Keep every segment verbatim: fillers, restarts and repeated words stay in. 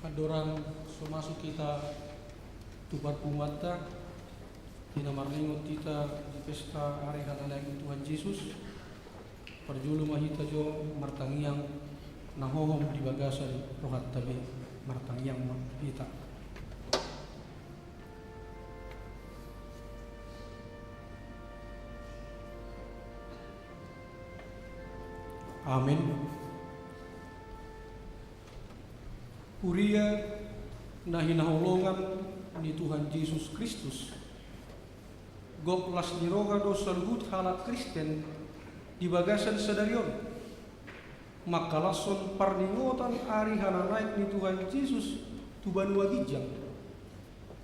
Andorang so masuk hita tu parpunganta, di na marningot hita di pesta ari hananaek ni Tuhan Jesus, parjolo ma hita jo martangiang na hohom di bagasan rohanta be. Martangiang ma hita. Amen. Huria na hinaholongan ni Tuhan Jesus Kristus, gok las ni roha do saluhut halak Kristen di bagasan sadari on, mangkalashon parningotan ari hananaek ni Tuhan Jesus tu banua ginjang.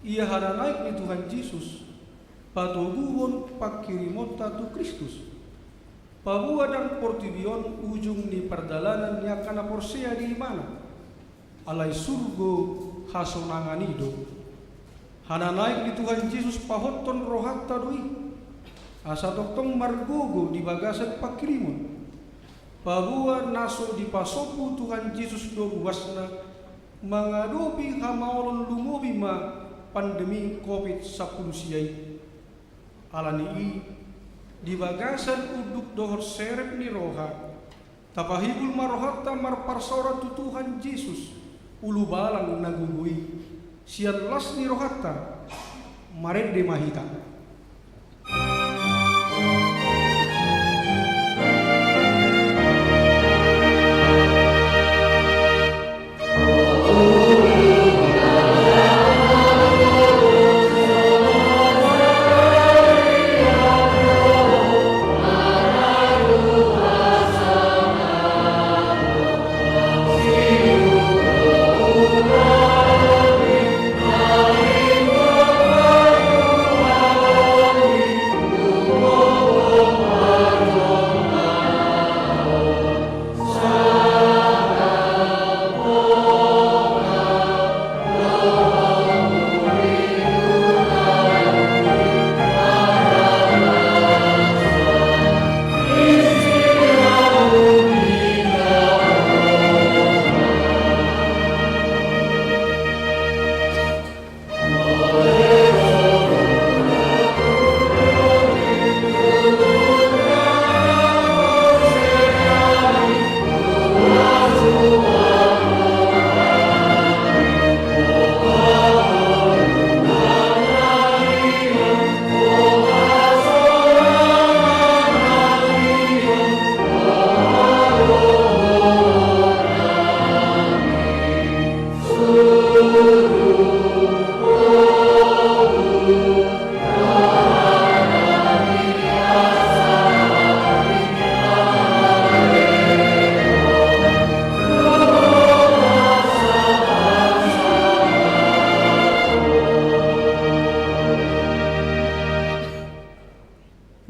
Ia hananaek ni Tuhan Jesus patoguhon pangkirimonta tu Kristus. Paboa ndang portibi on ujung ni pardalanan ni angka na porsea di ibana, alai surgo hasonangan i do. Hananaek ni Tuhan Jesus pahothon rohanta do i, asa tongtong margogo di bagasan pangkirimon. Paboa na so dipasombu Tuhan Jesus do ruasna mangadopi hamaolon, lumobi ma pandemi Covid sampulu sia i. Ala ni i, di bagasan unduk dohot serep ni roha, tapahibul ma rohanta marparsaoran tu Tuhan Jesus, ulubalang na gogo i. Sian las ni rohanta, marende ma hita.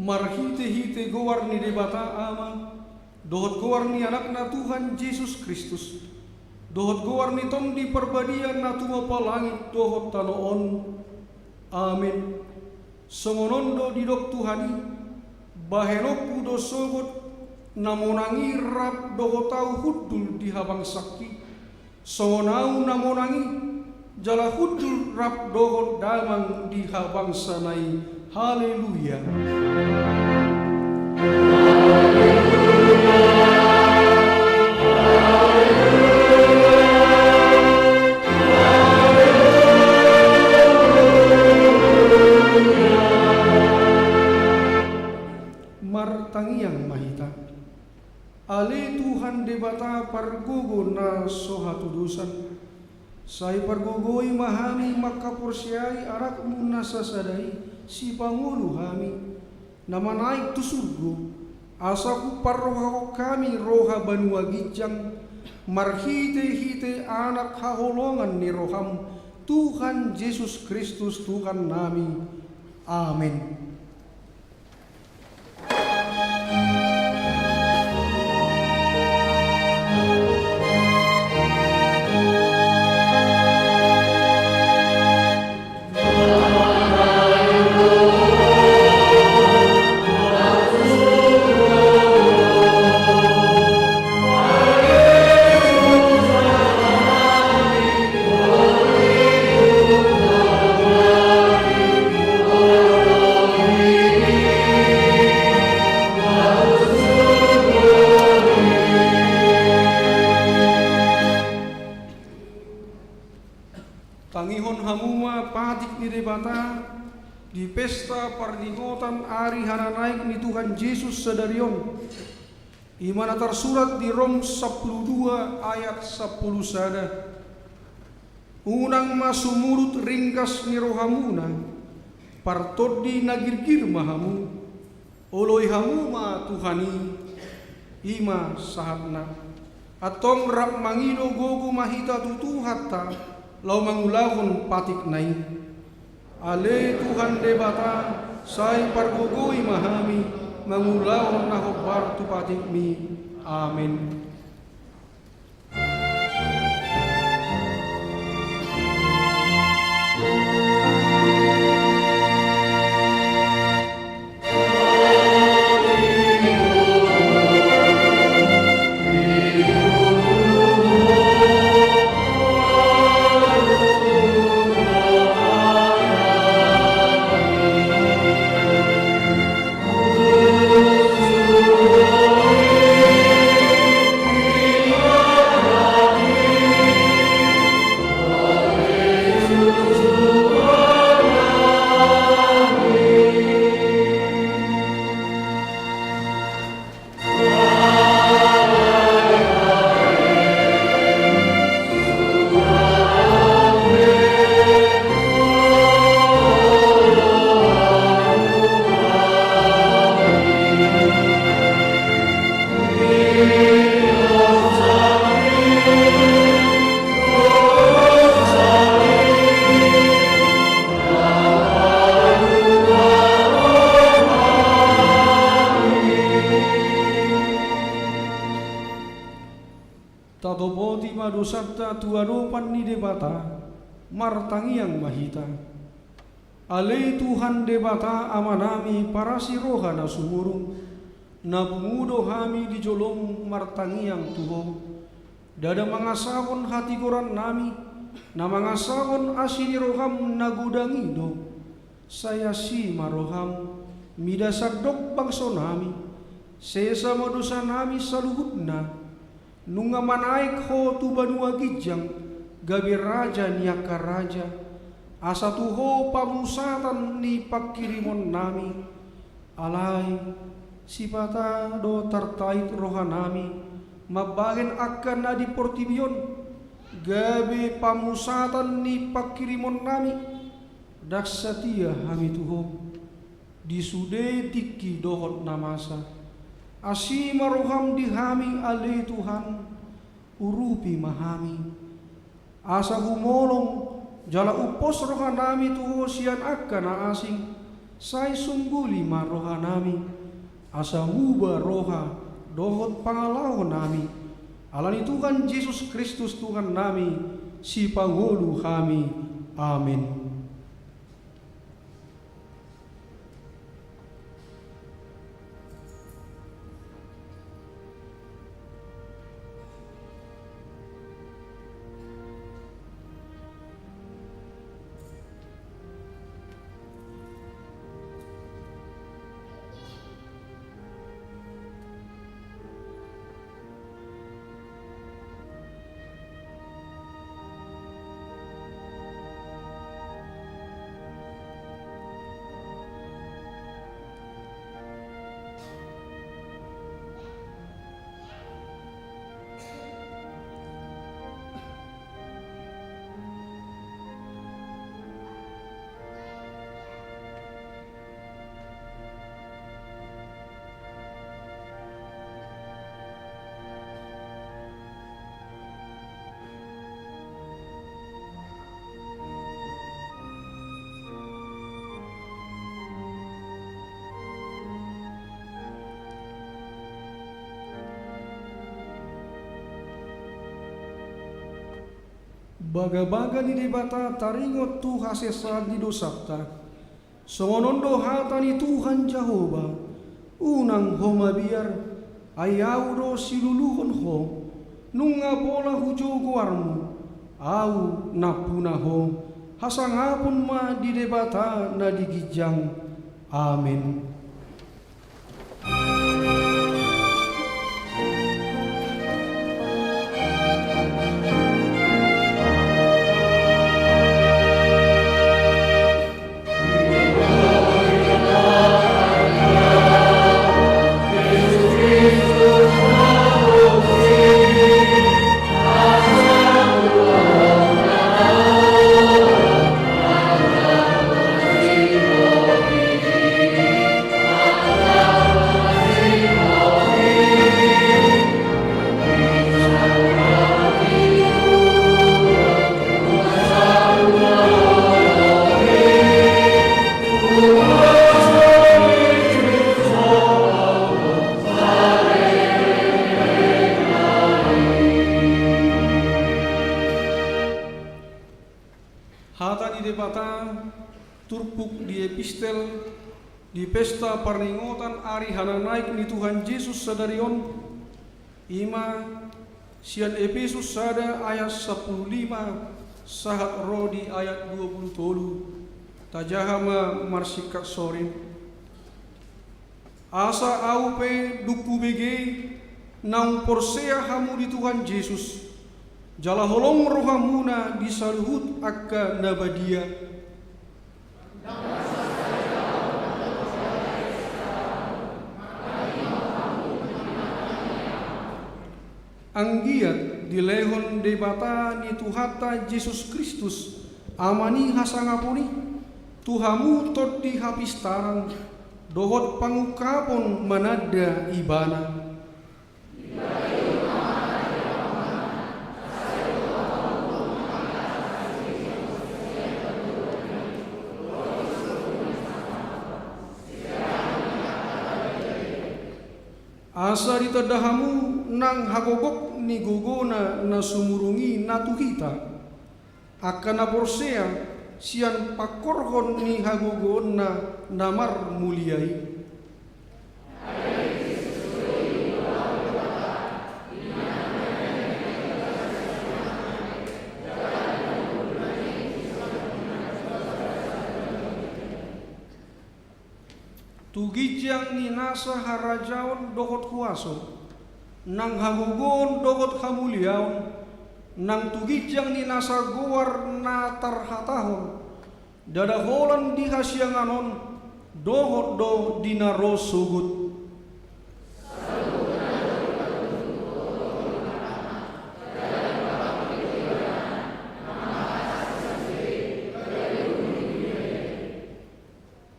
Marhitehite goar ni Debata Ama, dohot goar ni Anakna Tuhan Jesus Kristus, dohot goar ni Tondi Parbadia na tumompa langit dohot tano on. Amen. Songon on do didok Tuhan i: Bahenonku do sogot na monang i rap dohot Ahu hundul di habangsangki, songon Ahu na monang i jala hundul rap dohot Damang di habangsana i. Haleluya. Martangiang ma hita. Ale Tuhan Debata pargogo na so hatudosan, sai pargogoi ma hami mangkaporseai Anakmu na sasada i, sipangolu hami, na manaek tu surgo, asa huparrohahon hami roha banua ginjang, marhitehite Anak haholongan ni roham, Tuhan Jesus Kristus Tuhannami. Amen. Patik ni Debata di pesta parningotan ari hananaek ni Tuhan Jesus sadari on. I ma na tarsurat di Rom sampulu dua ayat sampulu sada. Unang ma sumurut ringgas ni rohamuna, partondi na girgir ma hamu. Oloi hamu ma Tuhan i, i ma sahatna. Antong rap mangido gogo ma hita tu Tuhanta, laho mangulahon patikna i. Ale Tuhan Debata, sai pargogoi ma hami, mangulahon na hombar tu patikmi. Amen. Tatopoti ma dosanta tu adopan ni Debata, martangiang ma hita. Ale Tuhan Debata Amanami parasi roha na sumurung, na pungu do hami di jolom martangiang tu Ho. Ndada mangasahon hatigorannami, na mangasahon asi ni roham na godang i do. Sai asi ma roham, mida sandok bangsonami, sesa ma dosanami saluhutna. Nunga manaek Ho tu banua ginjang, gabe Raja ni angka raja, asa tu Ho pamusatan ni panghirimonnami. Alai, sipata do tartait rohanami, mambahen angka na di portibi on, gabe pamusatan ni panghirimonnami, ndang satia hami tu Ho. Di sude tingki dohot na masa. Asi ma roham di hami ale Tuhan, urupi ma hami. Asa humolong, jala umpos rohanami tu Ho sian angka na asing, sai sungguli ma rohanami. Asa muba roha, dohot pangalahonami. Ala ni Tuhan Jesus Kristus Tuhannami, sipangolu hami. Amen. Bagabaga ni Debata taringot tu hasesaan ni dosanta. Songon on do hata ni Tuhan Jahowa, unang ho mabiar, ai Ahu do siluluhon ho, nunga pola hujou goarmu, Ahu nampuna ho, hasangapon ma di Debata na di ginjang. Amen. Turpuk di epistel di pesta parningotan ari hananaek ni Tuhan Jesus sadari on, i ma sian Epesus sada ayat sampulu lima sahat ro di ayat dua pulu tolu. Tajaha ma marsingkat sorin. Asa ahu pe dung hubege naung porsea hamu di Tuhan Jesus, jala holong rohamuna di saluhut angka na badia. Anggiat dilehon Debata ni Tuhanta Jesus Kristus, Ama ni hasangapon i, tu hamu tondi hapistaran dohot pangungkapon mananda Ibana. Asa ditanda hamu nang hagogok ni gogona na sumurung i na tu hita, angka na porsea sian pangkorhon ni hagogoonna na marmulia i. Tu ginjang ni nasa harajaon dohot huaso, nang hagogoon dohot hamuliaon, nang tu ginjang ni nasa goar na tarhatahon, ndada holan di hasiangan on, dohot do di na ro sogot.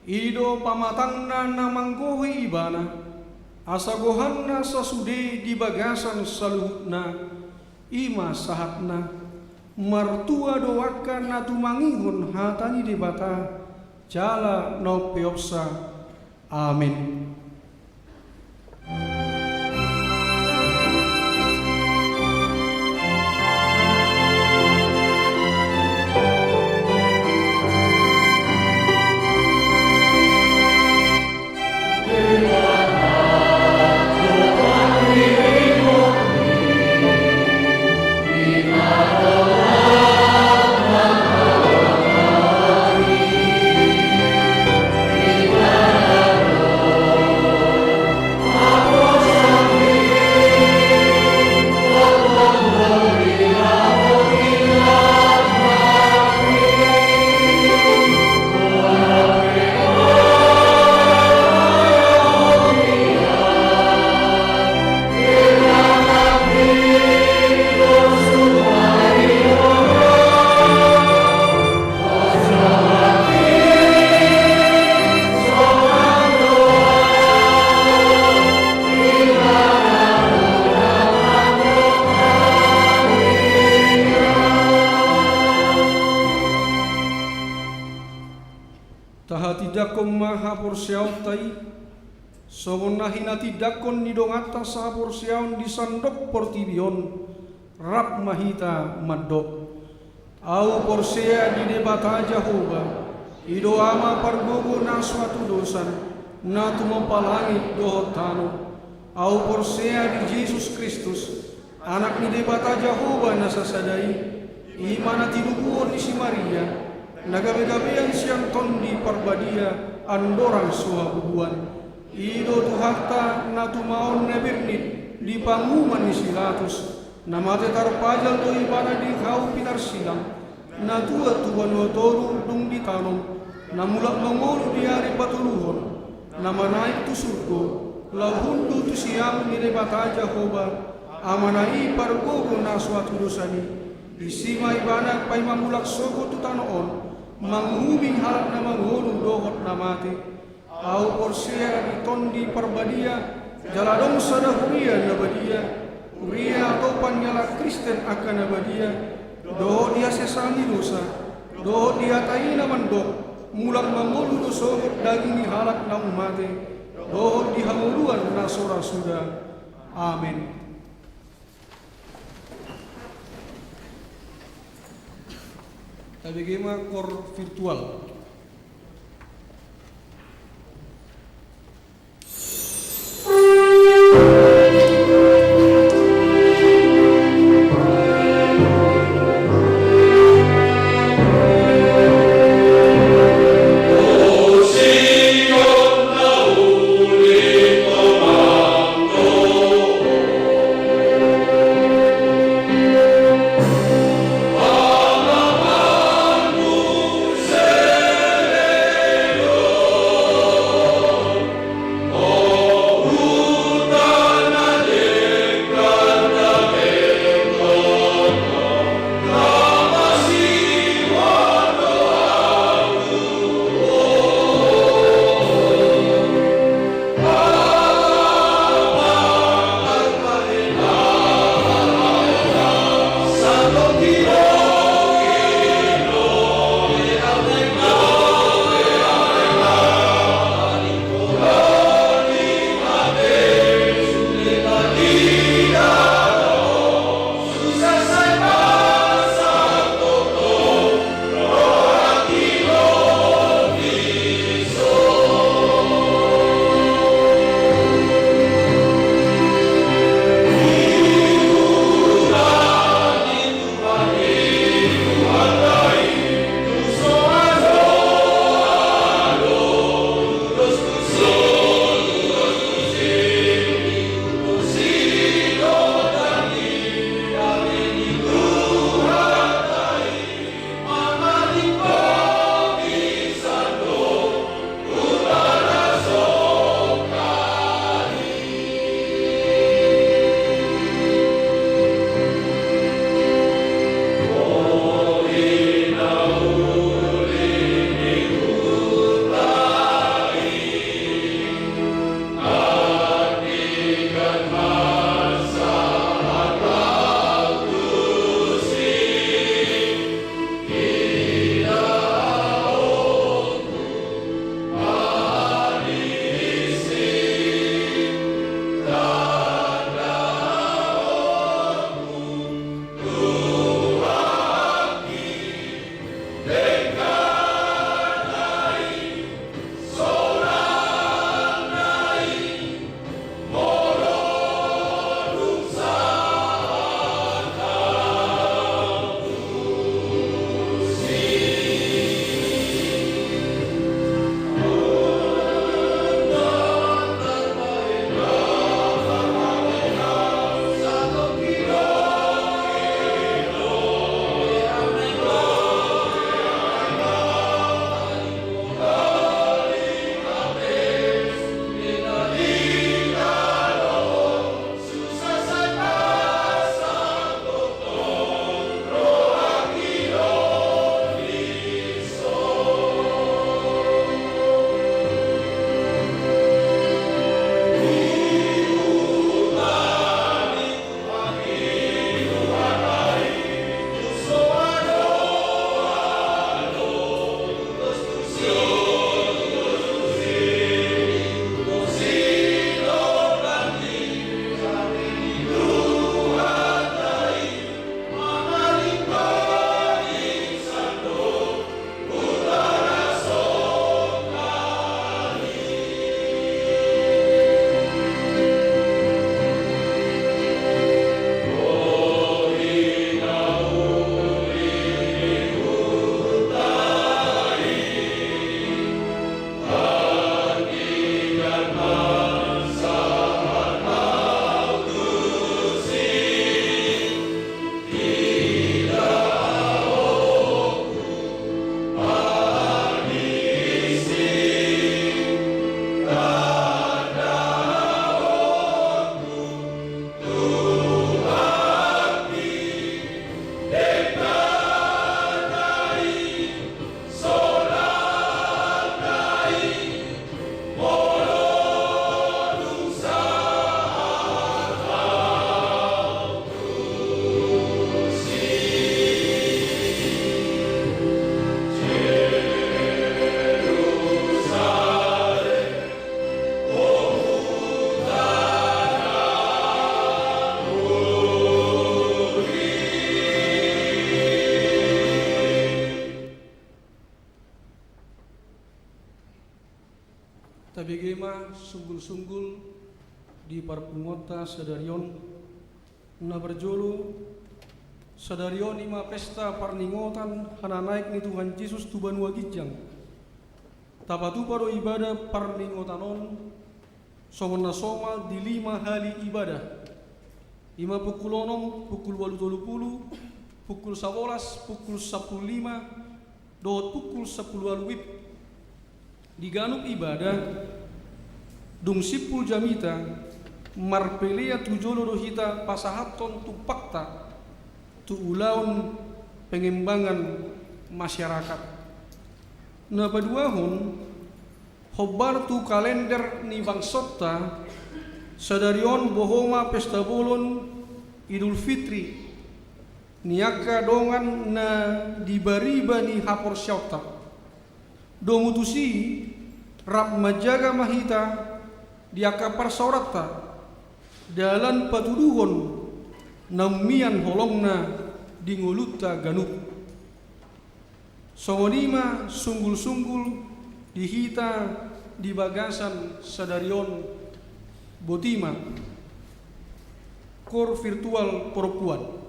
I do pamatangna na manggohi Ibana, asa gohanna sasude di bagasan saluhutna, i ma sahatna. Martua do angka na tumangihon hata ni Debata jala na umpeopsa. Amen. Tahatindangkon ma haporseaonta i, songon na hinatindangkon ni donganta sahaporseaon di sandok portibi on, rap ma hita mandok. Ahu porsea di Debata Jahowa, i do Ama pargogo na so hatudosan, na tumompa langit dohot tano. Ahu porsea di Jesus Kristus, Anak ni Debata Jahowa na sasada i, i ma na tinubuhon ni si Maria, na gabegabean sian Tondi Parbadia andorang so habubuhan. I do Tuhanta na tumaon na bernit di panguhuman ni si Pilatus, na mate tarpajal do Ibana di hau pinarsilang, na tuat tu banua toru dung ditanom, na mulak mangolu di ari patoluhon, na manaek tu surgo, laho hundul tu siamun ni Debata Jahowa, Amana i pargogo na so hatudosan i. Disi ma Ibana paima mulak sogot tu tano on, manguhumi halak na mangolu dohot na mate. Ahu porsea di Tondi Parbadia, jala adong sada huria na badia, huria atopan ni halak Kristen angka na badia, dohot di hasesaan ni dosa, dohot di hata i na mandok, mulak mangolu do sogot daging ni halak naung mate, dohot di hangoluan na so ra suda. Amen. Tabege ma kor virtual. Tabege ma sunggul-sunggul di parpunguanta sadari on. Na parjolo, sadari on i ma pesta parningotan hananaek ni Tuhan Jesus tu banua ginjang. Tapatupa do ibada parningotan on songon na somal di lima hali ibada. I ma pukul onom, pukul ualu tolu pulu, pukul sabolas, pukul sampulu lima, dohot pukul sampulu ualu WIB. Di ganup ibada, dung simpul jamita, marpelean tu jolo do hita pasahathon tumpakta tu ulaon pengembangan masyarakat. Na paduahon, hombar tu kalender ni bangsonta, sadari on boha ma pesta bolon Idul Fitri ni angka dongan na di bariba ni haporseaonta. Domu tusi, rap manjaga ma hita di angka parsaoranta, dalan patuduhon na mian holongna di ngolunta ganup. Songon i ma sunggul-sunggul di hita di bagasan sadari on. Boti ma. Koor virtual parompuan.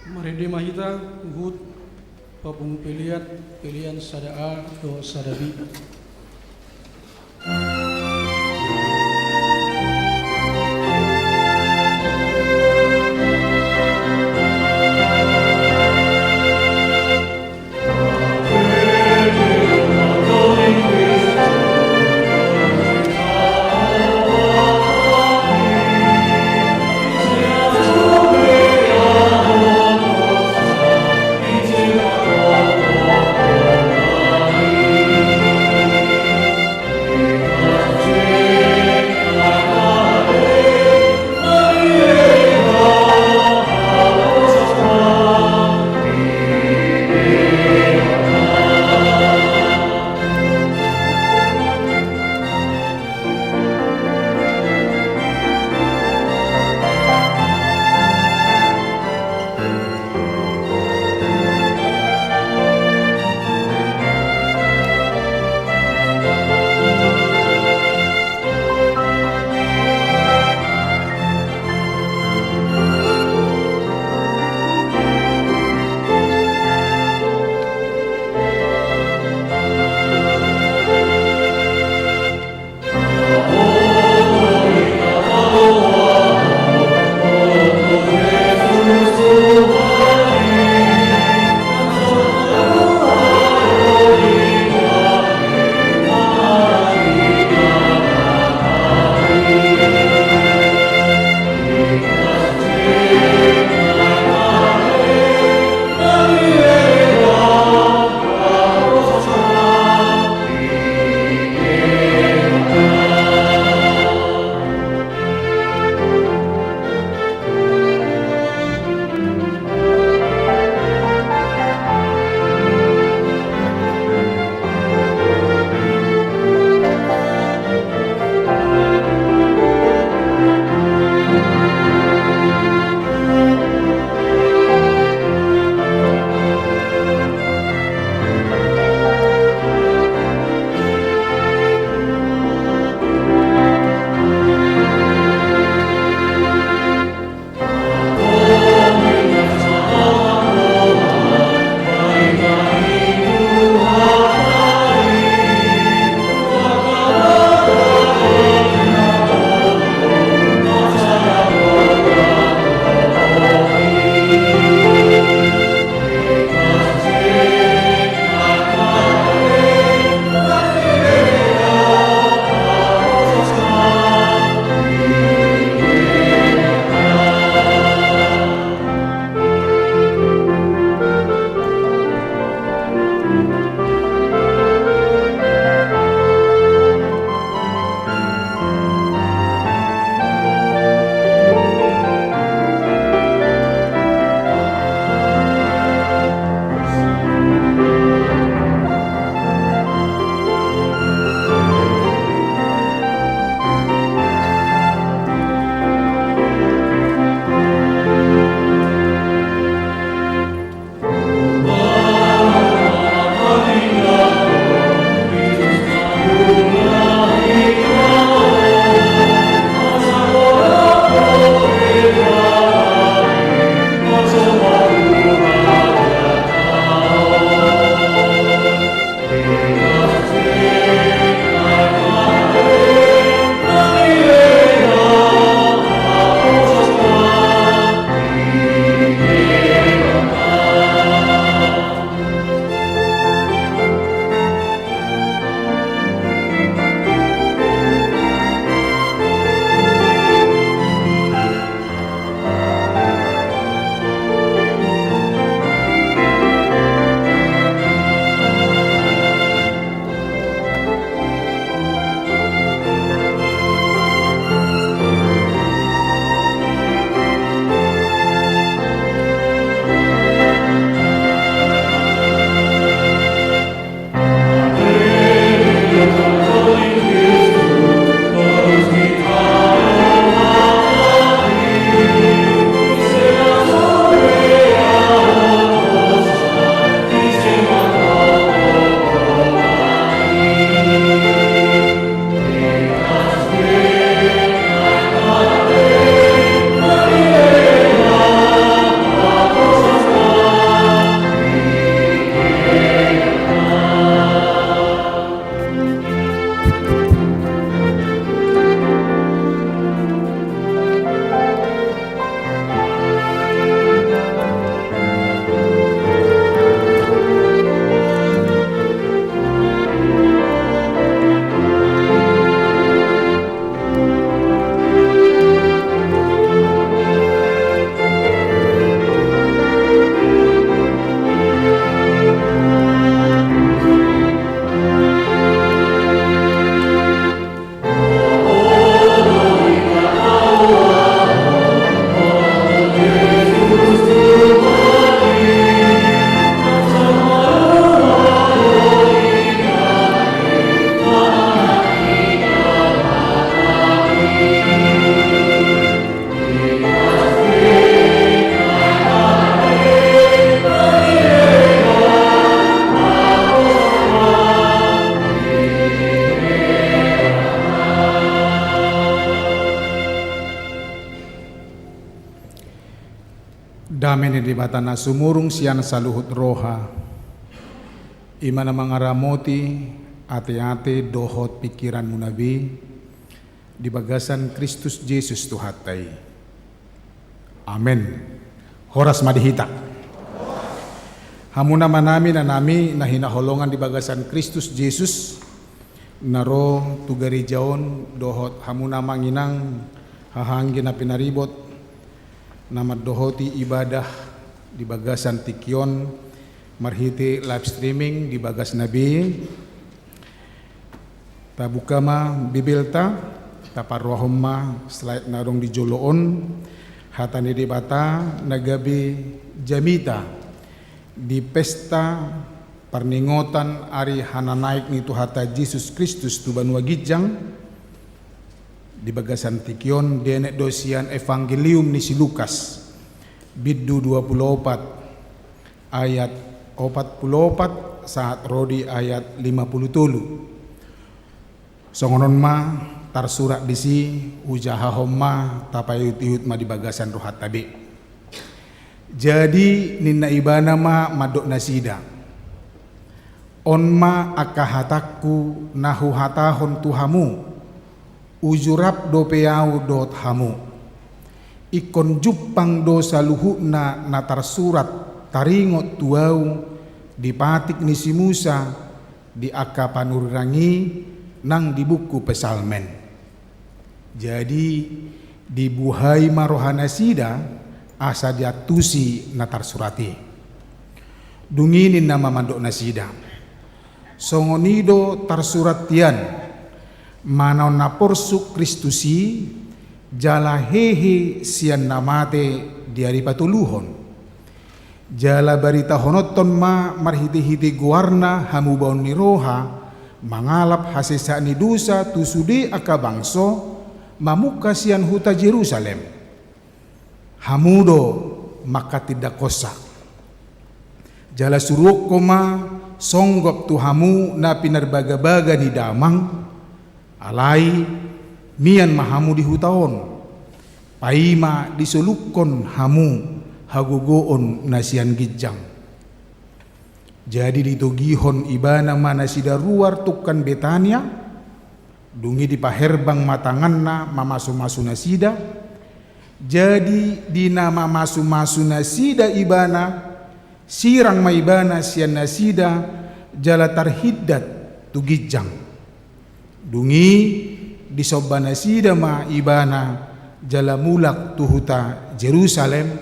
Marende ma hita huhut papungu pelean, pelean sada A dohot sada B. Dame ni Debata na sumurung sian saluhut roha, i ma na mangaramoti ateate dohot pingkiranmuna be di bagasan Kristus Jesus Tuhanta i. Amen. Horas ma di hita. Hamu na amanami, inanami na hinaholongan di bagasan Kristus Jesus, na ro tu gareja on, dohot hamu na amang inang, haha anggi na pinaribot, na mandohoti ibadah di bagasan tingki on marhite live streaming di bagasna be. Tabuka ma Bibelta, taparrohahon ma slide na adong di jolo on, hata ni Debata na gabe jamita di pesta parningotan ari hananaek ni Tuhanta Jesus Kristus tu banua ginjang. Di bagasan tingki on dienet do sian Evangelium ni si Lukas, bindu dua pulu opat, ayat opat pulu opat sahat ro di ayat lima pulu tolu. Songon on ma tarsurat disi, hujahahon ma, tapaihutihut ma di bagasan rohanta be. Jadi ninna ibana ma mandok nasida: On ma angka hatangku na huhatahon tu hamu, uju rap dope ahu dohot hamu. Ingkon jumpang do saluhutna na tarsurat taringot tu ahu di patik ni si Musa, di angka panurirang i nang di buku Psalmen. Jadi dibuhai ma rohanasida asa diantusi na tarsurat i. Dung i ninna ma mandok nasida: Songon i do tarsurat hian, manaon na porsuk Kristus i, jala hehe sian na mate di ari patoluhon. Jala baritahononton ma marhitehite goarna hamubaon ni roha, mangalap hasesaan ni dosa tu sude angka bangso, mamungka sian huta Jerusalem. Hamu do manghatindangkonsa. Jala suruonku ma songgop tu hamu na pinarbagabaga ni damang, alai mian ma hamu di huta on, paima disolukkon hamu hagogoon na sian ginjang. Jadi ditogihon ibana ma nasida ruar tungkan Betania, dung i dipaherbang ma tanganna mamasumasu nasida. Jadi di na mamasumasu nasida ibana, sirang ma ibana sian nasida, jala tarhindat tu ginjang. Dung i disomba nasida ma ibana, jala mulak tu huta Jerusalem,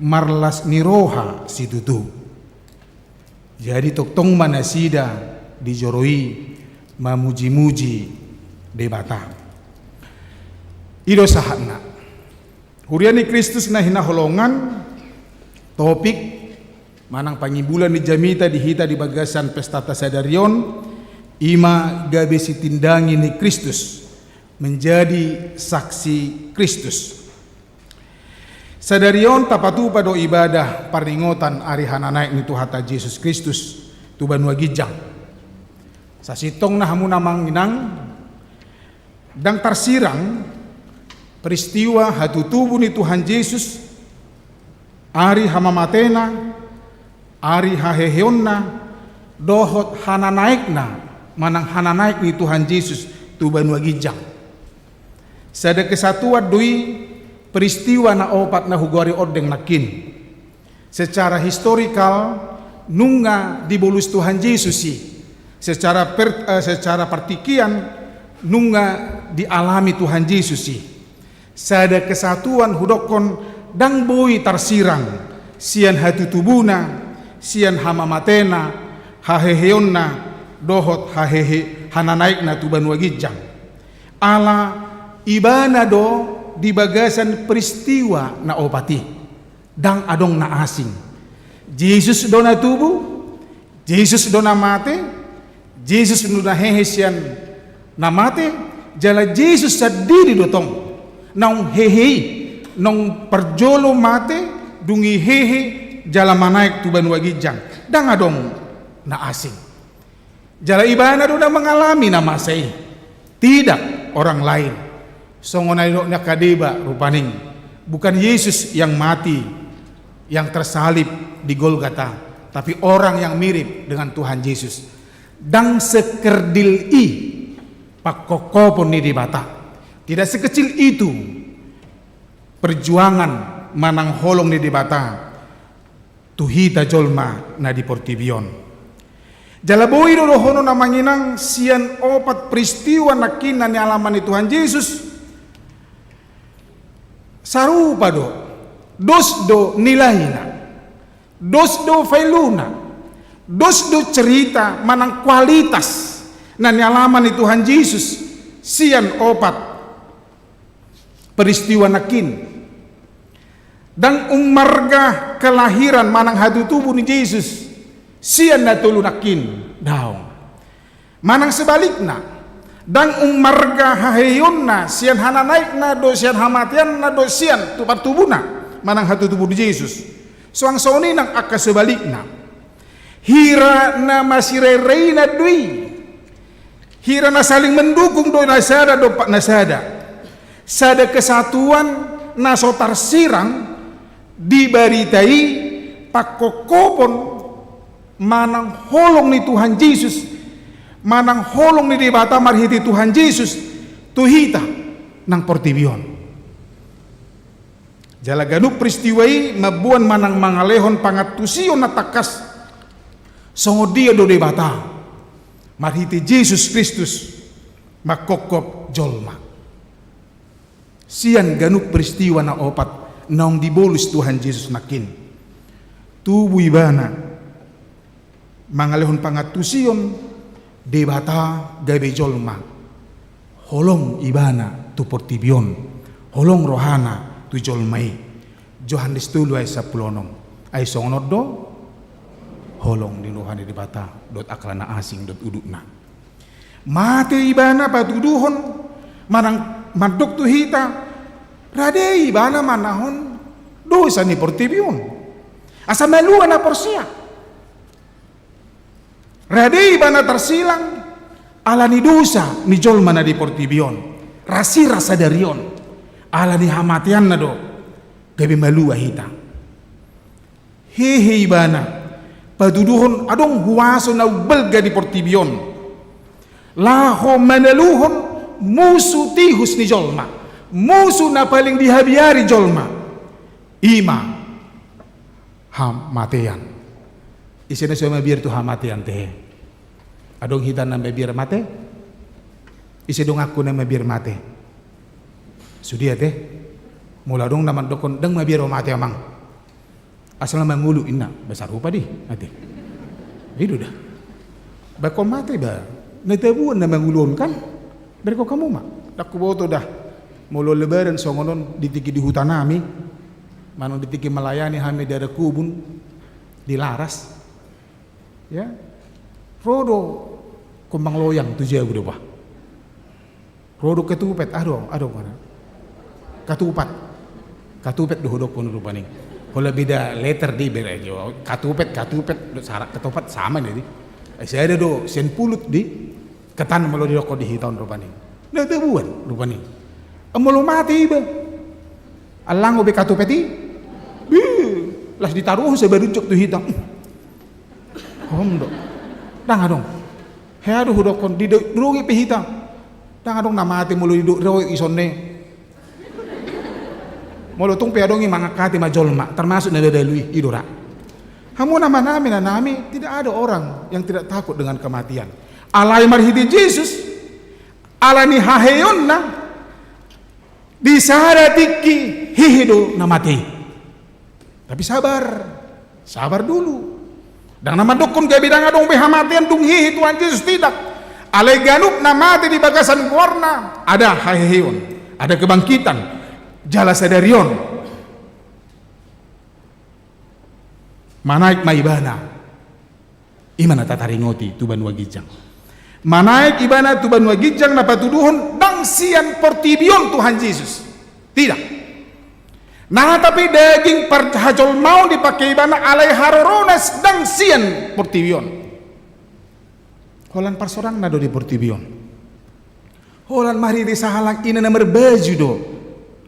marlas ni roha situtu. Jadi tongtong ma nasida di joro i mamujimuji Debata. I do sahatna. Huria ni Kristus na hinaholongan, topik manang pangimbulan ni jamita di hita di bagasan pestata sadari on, i ma gabe sitindangi ni Kristus, menjadi saksi Kristus. Sadari on tapatupa do ibadah parningotan ari hananaek ni Tuhanta Jesus Kristus tu banua ginjang. Sasintongna hamu na amang inang, ndang tarsirang peristiwa hatutubu ni Tuhan Jesus, ari hamamatena, ari haheheonna, dohot hananaekna, manang hananaek ni Tuhan Jesus tu banua ginjang. Sada kesatuan do i peristiwa na opat na hugoari ondeng nangkin. Secara historikal, nunga dibolus Tuhan Jesus i. Secara per-, eh, secara partingkian, nunga dialami Tuhan Jesus i. Sada kesatuan hudokkon ndang boi tarsirang sian hatutubuna, sian hamamatena, haheheonna, dohot hahehe hananaekna tu banua ginjang. Ala ibana do di bagasan peristiwa na opat i. Ndang adong na asing. Jesus do na tubu, Jesus do na mate, Jesus do na hehe sian na mate, jala Jesus sandiri do tong naung hehe i, naung parjolo mate, dung i hehe, jala manaek tu banua ginjang. Ndang adong na asing. Jala ibana do na mangalami na masa i. Tidak orang lain. Songon na nidok ni angka deba rupani, bukan Yesus yang mati, yang tersalib di Golgata, tapi orang yang mirip dengan Tuhan Yesus. Ndang sekerdil i pangkophopon ni Debata. Tidak sekecil itu perjuangan manang holong ni Debata tu hita jolma na di portibi on. Jala boi do dohonon, amang inang, sian opat peristiwa nangkin na nialaman ni Tuhan Jesus, sarupa do, dos do nilaina, dos do valuena, dos do cerita manang kualitas na nialaman ni Tuhan Jesus sian opat peristiwa nangkin. Ndang ummarga kelahiran manang hatutubu ni Jesus sian na tolu nangkin, daong. Manang sebalikna, ndang ummarga haheionna sian hananaekna dohot sian hamateanna dohot sian tu partubuna manang hatutubu ni Jesus. Suang songon i nang angka sebalikna. Hira na masirairaina do i. Hira na saling mendukung do na sada dompak na sada. Sada kesatuan na so tarsirang di barita i, pangkophopon manang holong ni Tuhan Jesus, manang holong ni Debata marhite Tuhan Jesus tu hita nang portibi on. Jala ganup peristiwa i mamboan manang mangalehon pangantusion na tangkas songon dia do Debata marhite Jesus Kristus mangkophop jolma. Sian ganup peristiwa na opat naung dibolus Tuhan Jesus nangkin, tubu ibana mangalehon pangantusion, Debata gabe jolma, holong ibana tu portibi on, holong rohana tu jolma i. Johannes tolu ayat sampulu onom. Ai songon on do holong ni roha ni Debata dohot angka na asing dohot udutna. Mate ibana patuduhon manang mandok tu hita, rade ibana manahon dosa ni portibi on asa malua na porsea. Rade ibana tarsilang ala ni dosa ni jolma na di portibi on, rasirang sadari on, ala ni hamateanna do gabe malua hita. Hehe ibana patuduhon adong huaso na umbalga di portibi on laho manaluhon musu tihus ni jolma, musu na paling dihabiari jolma, i ma hamatean. Ise na so mabiar tu hamatean, tehe? Adong hita na mabiar mate? Ise donganku na mabiar mate? Sude, ate. Molo adong na mandokkon, ndang mabiar au mate, amang, asal na mangolu, inna. Ba sarupa do i, ate. I do da. Ba ingkon mate ba na tabuan na mangolu on, kan? Berengkon hamu ma. Ndang huboto da. Molo lebaran songon on di tingki di huta nami, manang di tingki melayani hami di Adat Kubun di Laras. Ya. Ro do kumbang loyang tu jabu do, bah. Ro do ketupet, adong, adong mana? Katupat. Katupet do hudokkon rupani. Holan beda letter do i, beda jo. Katupet, katupet, do sarak katupat sama do i. Ai sada do sian pulut do i. Ketan molo didokkon di hita on rupani. Na tabuan rupani. Molo mate iba, allango be katupet i. Bih, las ditaruhon sabarujok tu hita. Hom do. Ndang adong. Hea do hudokkon, didok, didok pe hita. Ndang adong na mate molo didok ro i songon i. Molo tung pe adong i, mangangkati ma jolma, termasuk na babalu i, i do ra. Hamu na manami, na nami, tidak ada orang yang tidak takut dengan kematian. Alai marhite Jesus, ala ni haheonna, di sada tingki hehe do na mate. Tapi sabar, sabar dulu. Ndang na mandokkon gabe ndang adong be hamatean dung hehe Tuhan Jesus, tidak. Alai ganup na mate di bagasan goarna ada haheheon, ada kebangkitan. Jala sadari on manaek ma ibana. I ma na tataringoti tu banua ginjang. Manaek ibana tu banua ginjang na patuduhon ndang sian portibi on Tuhan Jesus. Tidak. Nang pe daging parhajolmaon dipangke ibana, alai harorona ndang sian portibi on. Holan parsorangna do di portibi on. Holan marhite sahalak ina na marbaju do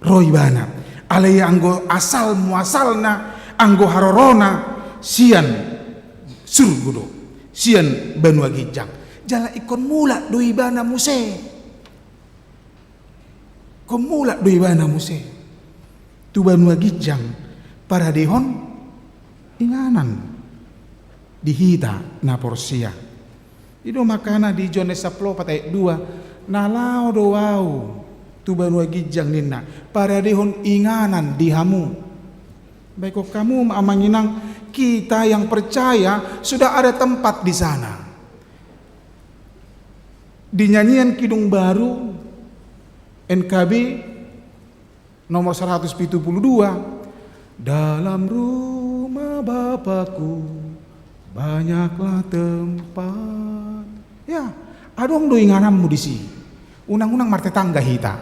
ro ibana. Alai anggo asal muasalna, Anggo harorona sian surgo do, sian banua ginjang. Jala ingkon mulak do ibana muse. Ingkon mulak do ibana muse tu banua ginjang, paradehon inganan di hita na porsea. I do makana di Johannes sampulu opat ayat dua, na laho do Ahu tu banua ginjang ninna, paradehon inganan di hamu. Baikon hamu ma amang inang, kita yang percaya sudah ada tempat di sana. Di nyanyian Kidung Baru, N K B, nomor seratus pitu pulu dua, dalam rumah Bapakku banyaklah tempat. Ya, adong do ingananmu disi. Unang-unang martetangga hita.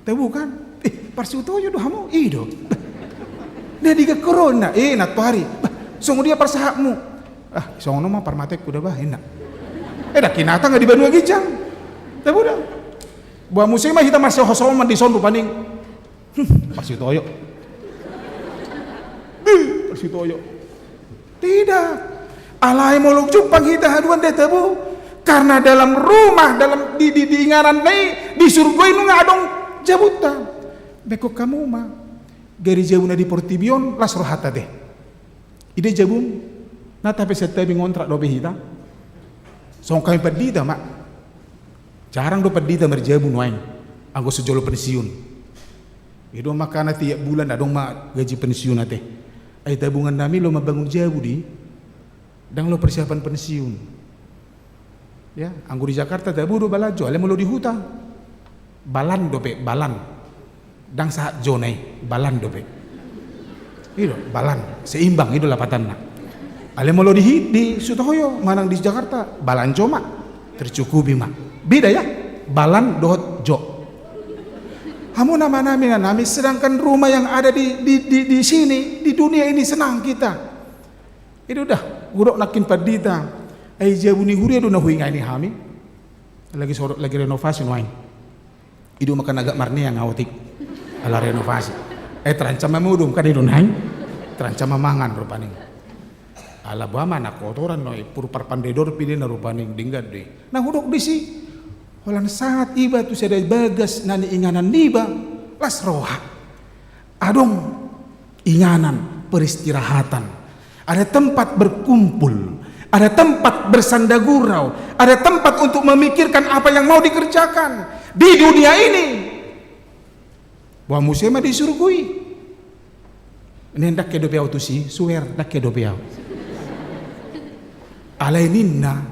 Tabu kan? Eh, parsihutoyo do hamu, i do. Nah, di gakorona, eh, nantoari. Bah, songon dia parsahatmu. Ah, songon on ma parmateku da bah, enak. Eh, da kinatang di banua ginjang. Tabu da. Boha muse ma hita marsihosoman dison rupani. Hmm, parsihutoyo. Bih, parsihutoyo. Tidak. Alai molo jumpang hita haduan da tabu. Karena dalam rumah, dalam di, di, di inganan na i, di surgo i nunga adong jabunta. Baikon hamu ma. Gari jabu na di portibi on, las rohanta te. Ida jabum, na tape santabi ngontrak dope hita. Songon hami pandita ma. Jarang do pandita marjabu nuaeng, anggo so jolo pensiun. I do makana tiap bulan adong ma gaji pensiun ate. Ai tabungan nami laho mambangun jabu di, ndang laho persiapan pensiun. Ya, anggo di Jakarta tabu do balanjo, alai molo di huta, balan dope, balan. Ndang sahat jona i, balan dope. I do, balan, seimbang, i do lapatanna. Alai molo di hi-, di Sutohoyo, manang di Jakarta, balanjo ma, tercukupi ma. Beda ya, balan dohot jo. Hamu na manami na nami, sedangkan rumah yang ada di, di, di, di sini, di dunia ini senang kita. I do da, hudok nangkin pandita. Ai jabu ni huria do na huinganan hami. Lagi so-, lagi renovasi nuaeng. I do makana agak marneang ahu otik. Ala renovasi. Eh, terancam ma modom kan i do nuaeng. Terancam ma mangan rupani. Ala boha ma na kotoran nuaeng, pur parpande dorpi do i na rupani, denggan do i. Na hudok disi. Holan sahat iba tu sada bagas na niinganan niba, las roha. Adong inganan peristirahatan. Ada tempat berkumpul, ada tempat bersandagurau, ada tempat untuk memikirkan apa yang mau dikerjakan di dunia ini. Boha muse ma di surgo i. Ninna ndang ke dope ahu tusi, swear, ndang ke dope ahu. Alai ninna,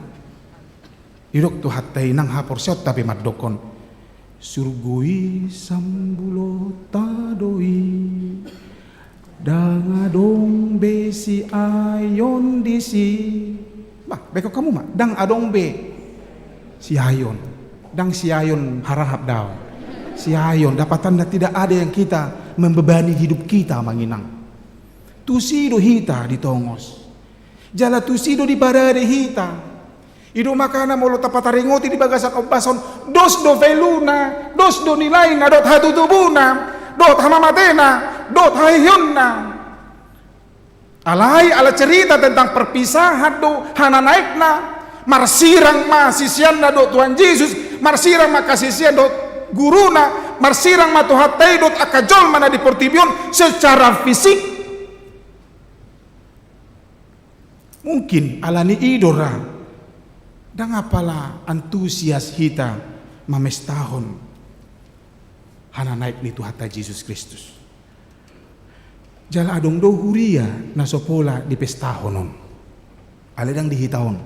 didok Tuhanta i nang haporseaonta pe mandokkon. Surgo i sambulonta do i. Ndang adong be siaeon disi. Bah, baikon hamu ma, ndang adong be siaeon. Ndang siaeon harahap da on. Siaeon, dapatanna tidak ada yang kita membebani hidup kita, amang inang. Tusi do hita ditongos. Jala tusi do diparade hita. I do makana molo tapataringoti di bagasan ombas on, dos do veluna, dos do nilaina, dohot hatutubuna, dohot hamamatena, dohot haheheonna. Alai ala cerita tentang perpisahan do hananaekna, marsirang ma siseanna dohot Tuhan Jesus, marsirang ma angka sisean dohot guruna, marsirang ma Tuhanta i dohot angka jolma na di portibi on secara fisik. Mungkin ala ni i do ra, ndang apala antusias hita mamestahon hananaek ni Tuhanta Jesus Kristus. Jala adong do huria na so pola dipestahon on. Alai ndang di hita on.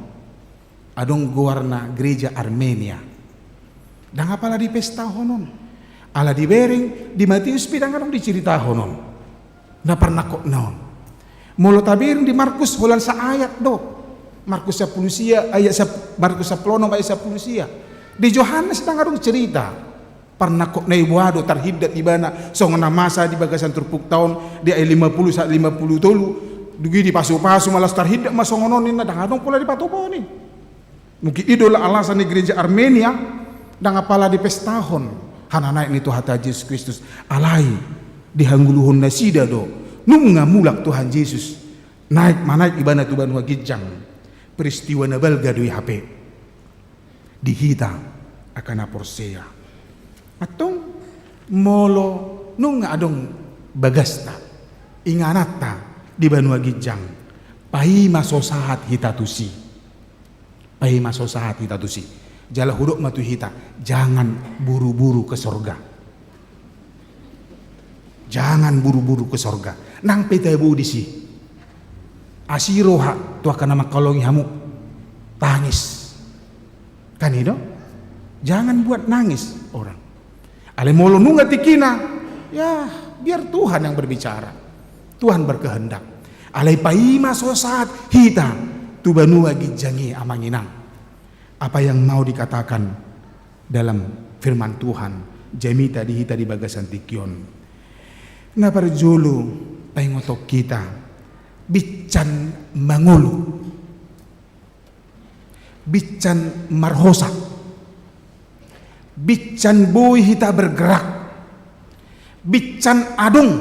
Adong goarna Gereja Armenia. Ndang apala dipestahon on. Ala dibereng di Mateus pe ndang adong diceritahon on. Na parnangkokna on. Molo tabereng di Markus holan saayat do. Markus sampulu sia, ayat sap-, Markus sampulu onom ayat sampulu sia. Di Johannes ndang adong cerita parnangkokna i, boha do tarhindat ibana songon na masa di bagasan turpukta on di ayat lima pulu sahat lima pulu tolu. Dung i dipasupasu ma laos tarhindat ma songon on ninna, ndang adong pola dipatupaon i. Mungkin i do alasan ni Gereja Armenia ndang apala dipestahon hananaek ni Tuhanta Jesus Kristus. Alai dihangoluhon nasida do Nunga mulak Tuhan Jesus, naek, manaek ibana tu banua ginjang, peristiwa na balga do i hape di hita angka na porsea. Antong molo nunga adong bagasta, ingananta di banua ginjang, paima so sahat hita tusi. Paima so sahat hita tusi. Jala hudok ma tu hita, jangan buru-buru ke sorga. Jangan buru-buru ke sorga. Nang pe tabo disi. Asi roha tu angka na mangkaholongi hamu. Tangis. Kan i do? Jangan buat nangis orang. Alai molo nunga tingkina, ya, biar Tuhan yang berbicara. Tuhan berkehendak. Alai paima so sahat hita tu banua ginjang i, amang inang. Apa yang mau dikatakan dalam firman Tuhan, jamita di hita di bagasan tingki on. Na parjolo, paingothon hita, bincan mangolu. Bincan marhosa. Bincan boi hita bergerak. Bincan adong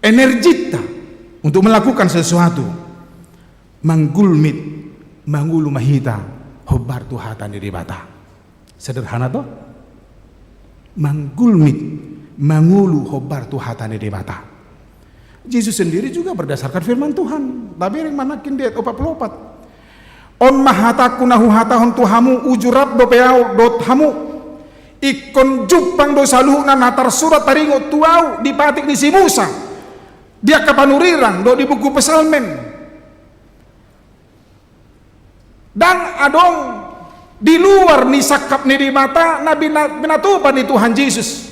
energita untuk melakukan sesuatu. Manggulmit, mangolu ma hita hombar tu hata ni Debata. Sederhana to? Manggulmit, mangolu hombar tu hata ni Debata. Jesus sendiri juga berdasarkan firman Tuhan. Tabereng ma nangkin di ayat opat pulu opat. On ma hatangku na huhatahon tu hamu, uju rap dope ahu dohot hamu. Ingkon jumpang do saluhutna na tarsurat taringot tu ahu di patik ni si Musa, di angka panurirang dohot di buku Psalmen. Ndang adong di luar ni sangkap ni Debata na bina-, pinatupa ni Tuhan Jesus.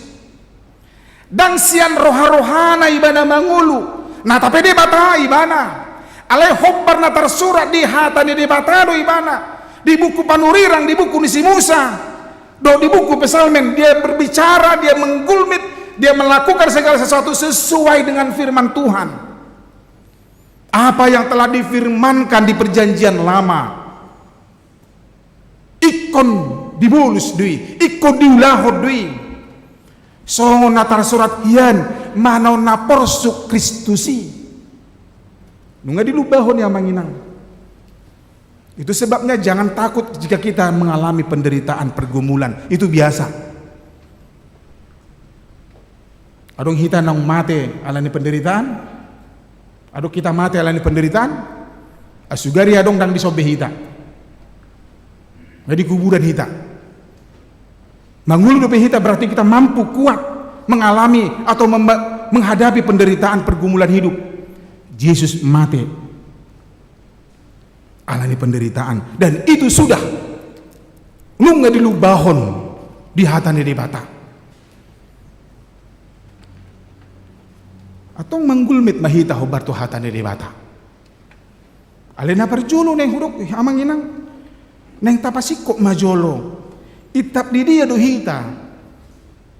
Ndang sian roha-rohana ibana mangolu, na tapedebata ibana. Alai hombar na tarsurat di hata ni Debata do ibana, di buku panurirang, di buku ni si Musa, dohot di buku Psalmen, dia berbicara, dia menggulmit, dia melakukan segala sesuatu sesuai dengan firman Tuhan. Apa yang telah difirmankan di Perjanjian Lama, ingkon dibolus do i, ingkon diulahon do i. Songon na tarsurat hian, manaon na porsuk Kristus i. Nunga dilumbahon i, amang inang. Itu sebabnya jangan takut jika kita mengalami penderitaan, pergumulan. Itu biasa. Adong hita naung mate alani penderitaan? Adong hita mate alani penderitaan? Asugari adong, ndang disombes hita. Nunga di kuburan hita. Mangolu dope hita berarti kita mampu, kuat mengalami atau memba-, menghadapi penderitaan, pergumulan hidup. Jesus mate alani penderitaan. Dan itu sudah nunga dilumbahon di hata ni Debata. Antong manggulmit ma hita hombar tu hata ni Debata. Alai na parjolo naeng hudok, amang inang, naeng tapasingkop ma jolo. Intap di dia do hita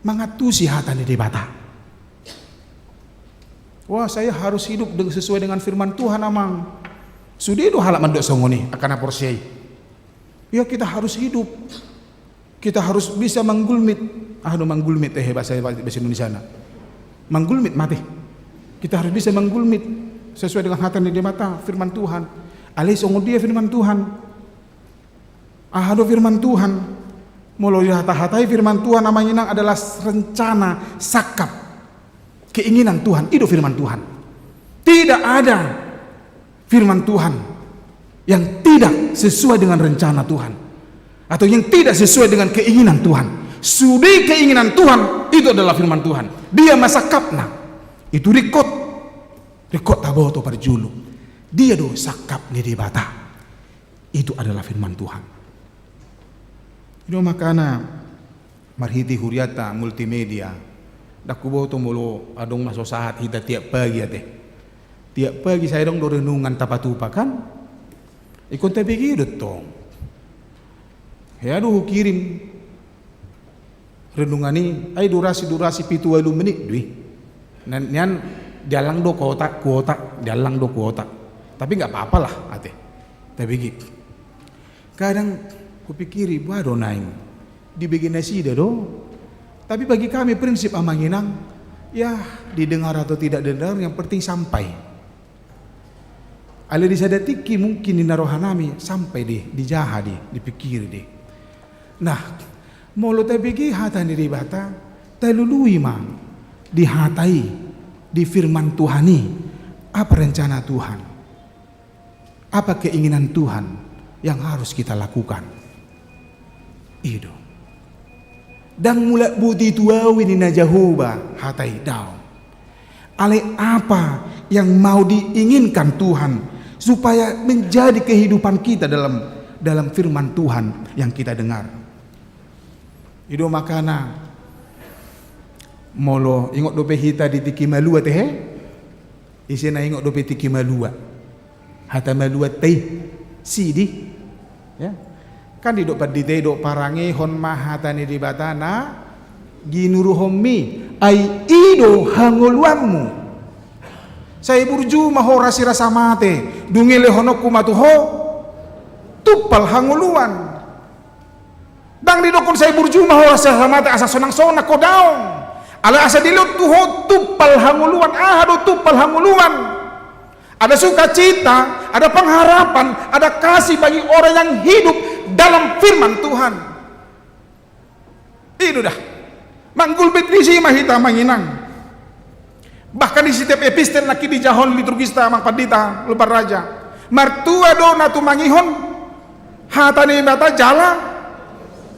mangantusi hata ni Debata? Wah, saya harus hidup deng-, sesuai dengan firman Tuhan, amang. Sude do halak mandok songon i, angka na porsea i. Ya, kita harus hidup. Kita harus bisa manggulmit. Ah, do manggulmit, eh, bahasa, bahasa Indonesiana. Manggulmit, mate. Kita harus bisa manggulmit sesuai dengan hata ni Debata, firman Tuhan. Alai songon dia firman Tuhan? Aha do firman Tuhan? Molo dihata-hatai firman Tuhan, amang inang, adalah rencana, sangkap, keinginan Tuhan. I do firman Tuhan. Tidak ada firman Tuhan yang tidak sesuai dengan rencana Tuhan atau yang tidak sesuai dengan keinginan Tuhan. Sude keinginan Tuhan, itu adalah firman Tuhan. Dia ma sangkapna. Itu ringkot. Ringkot taboto parjolo. Dia do sangkap ni Debata. Itu adalah firman Tuhan. I do makana marhite hurianta multimedia, ndang huboto molo adong na so sahat hita tiap pagi ate. Tiap pagi sai adong do renungan tapatupa kan? Ingkon tabege do tong. Hea do hukirim renungan i, ai durasi, durasi pitu ualu menit do i. Nian, nian diallang do kuota, kuota, diallang do kuota. Tapi nggak apa-apa lah ate. Tabege. Kadang hupikiri, bah, do naeng dibege nasida do. Tapi bagi kami prinsip, amang inang, Ya, didengar atau tidak didengar, yang penting sampai. Alai di sada tingki mungkin ninna rohanami sampai dei, dijaha dei, dipikiri dei. Nah, molo tabege hata ni Debata, talului ma di hata i, di firman Tuhan i, apa rencana Tuhan. Apa keinginan Tuhan yang harus kita lakukan? I do. Ndang mulak boti tu ahu i ninna Jahowa hata i, daong. Alai apa yang mau diinginkan Tuhan supaya menjadi kehidupan kita dalam dalam firman Tuhan yang kita dengar. I do makana molo ingot dope hita di tingki malua tehe, ise na ingot dope tingki malua. Hata malua tai sidi. Ya. Kan didok pandita i do, parangehon ma hata ni Debata na ginuruhonmi, ai i do hangoluanmu. Sai burju ma ho rasirasa mate, dung i lehononku ma tu ho tumpal hangoluan. Ndang didokkon sai burju ma ho asa mate asa sonang-sonang ho, daong. Alai asa dilehon tu ho tumpal hangoluan. Aha do tumpal hangoluan? Ada sukacita, ada pengharapan, ada kasih bagi orang yang hidup dalam firman Tuhan. I do da. Manggulmit disi ma hita, Amang Inang. Bahkan di setiap epistel nangkin dijahahon liturgista, Amang Pandita, Lumban Raja, martua do na tumangihon hata ni Debata jala,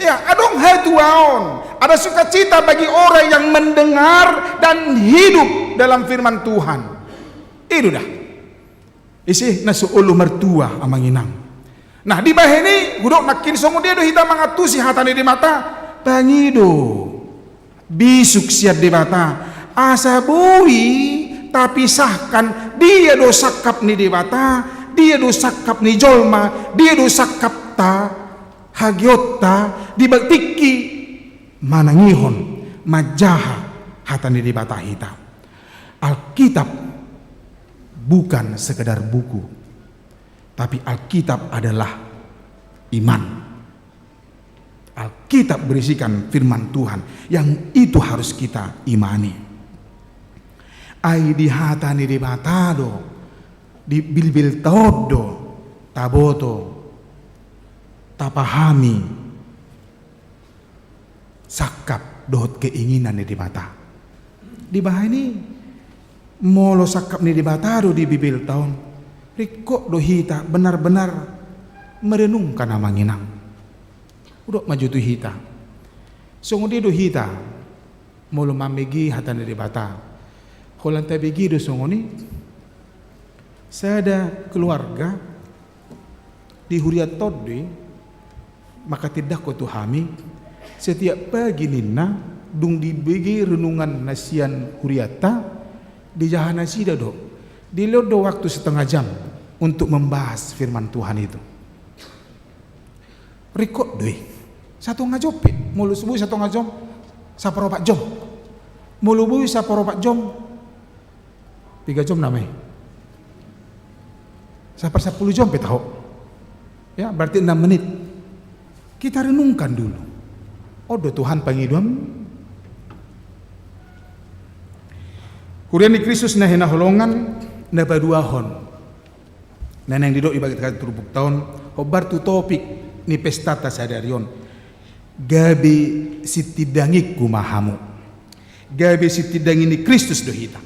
ya, adong hatuaon, ada sukacita bagi orang yang mendengar dan hidup dalam firman Tuhan. I do da. Ise na so olo martua, Amang Inang. Nah, dibahen i, hudok nangkin songon dia do hita mangantusi hata ni Debata, pangido bisuk sian Debata, asa boi tapisahkan dia do sangkap ni Debata, dia do sangkap ni jolma, dia do sangkapta, hageonta, di ba-, tingki manangihon, manjaha hata ni Debata hita. Alkitab bukan sekedar buku, tapi Alkitab adalah iman. Alkitab berisikan firman Tuhan yang itu harus kita imani. Ai di hata ni Debata do, di Bilbilta on do taboto, tapahami sangkap dohot keinginan ni Debata. Dibahen i, molo sangkap ni Debata do di Bilbilta on, ringkot do hita benar-benar merenungkan, Amang Inang. Hudok ma jo tu hita, songon dia do hita molo mambege hata ni Debata? Holan tabege do songon i, sada keluarga di huria Tondi, manghatindangkon tu hami, setiap pagi ninna, dung dibege renungan na sian hurianta, dijaha nasida do, dilehon do waktu setengah jam untuk membahas firman Tuhan itu. Ringkot do i. Satonga jom pe, molo so boi satonga jom, saparopat jom. Molo boi saparopat jom, piga jom nama i? Saparsapulu jom pe taho. Ya, berarti enam menit. Kita renungkan dulu. On do Tuhan pangidoan. Huria ni Kristus na hinaholongan, na paduahon, na naeng didok di bagasan turpukta on, hombar tu topik ni pestanta sadari on. Gabe sitindangingku ma hamu. Gabe sitindangi ni Kristus do hita.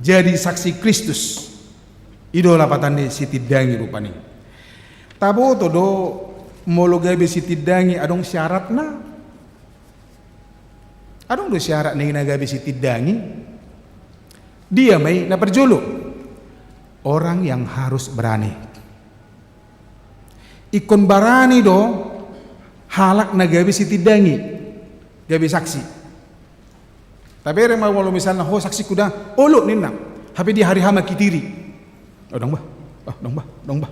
Jadi saksi Kristus. I do lapatan ni sitindangi rupani. Taboto do, molo gabe sitindangi adong syaratna. Adong do syarat ni na gabe sitindangi. Dia ma i? Na parjolo, orang yang harus berani. Ingkon barani do halak na gabe sitindangi, gabe saksi. Tabereng ma molo misalna, "Ho, saksingku da." "Olo," ninna. Hape di hari H mangkitiri. "Oh, daong bah. Oh, daong bah, daong bah."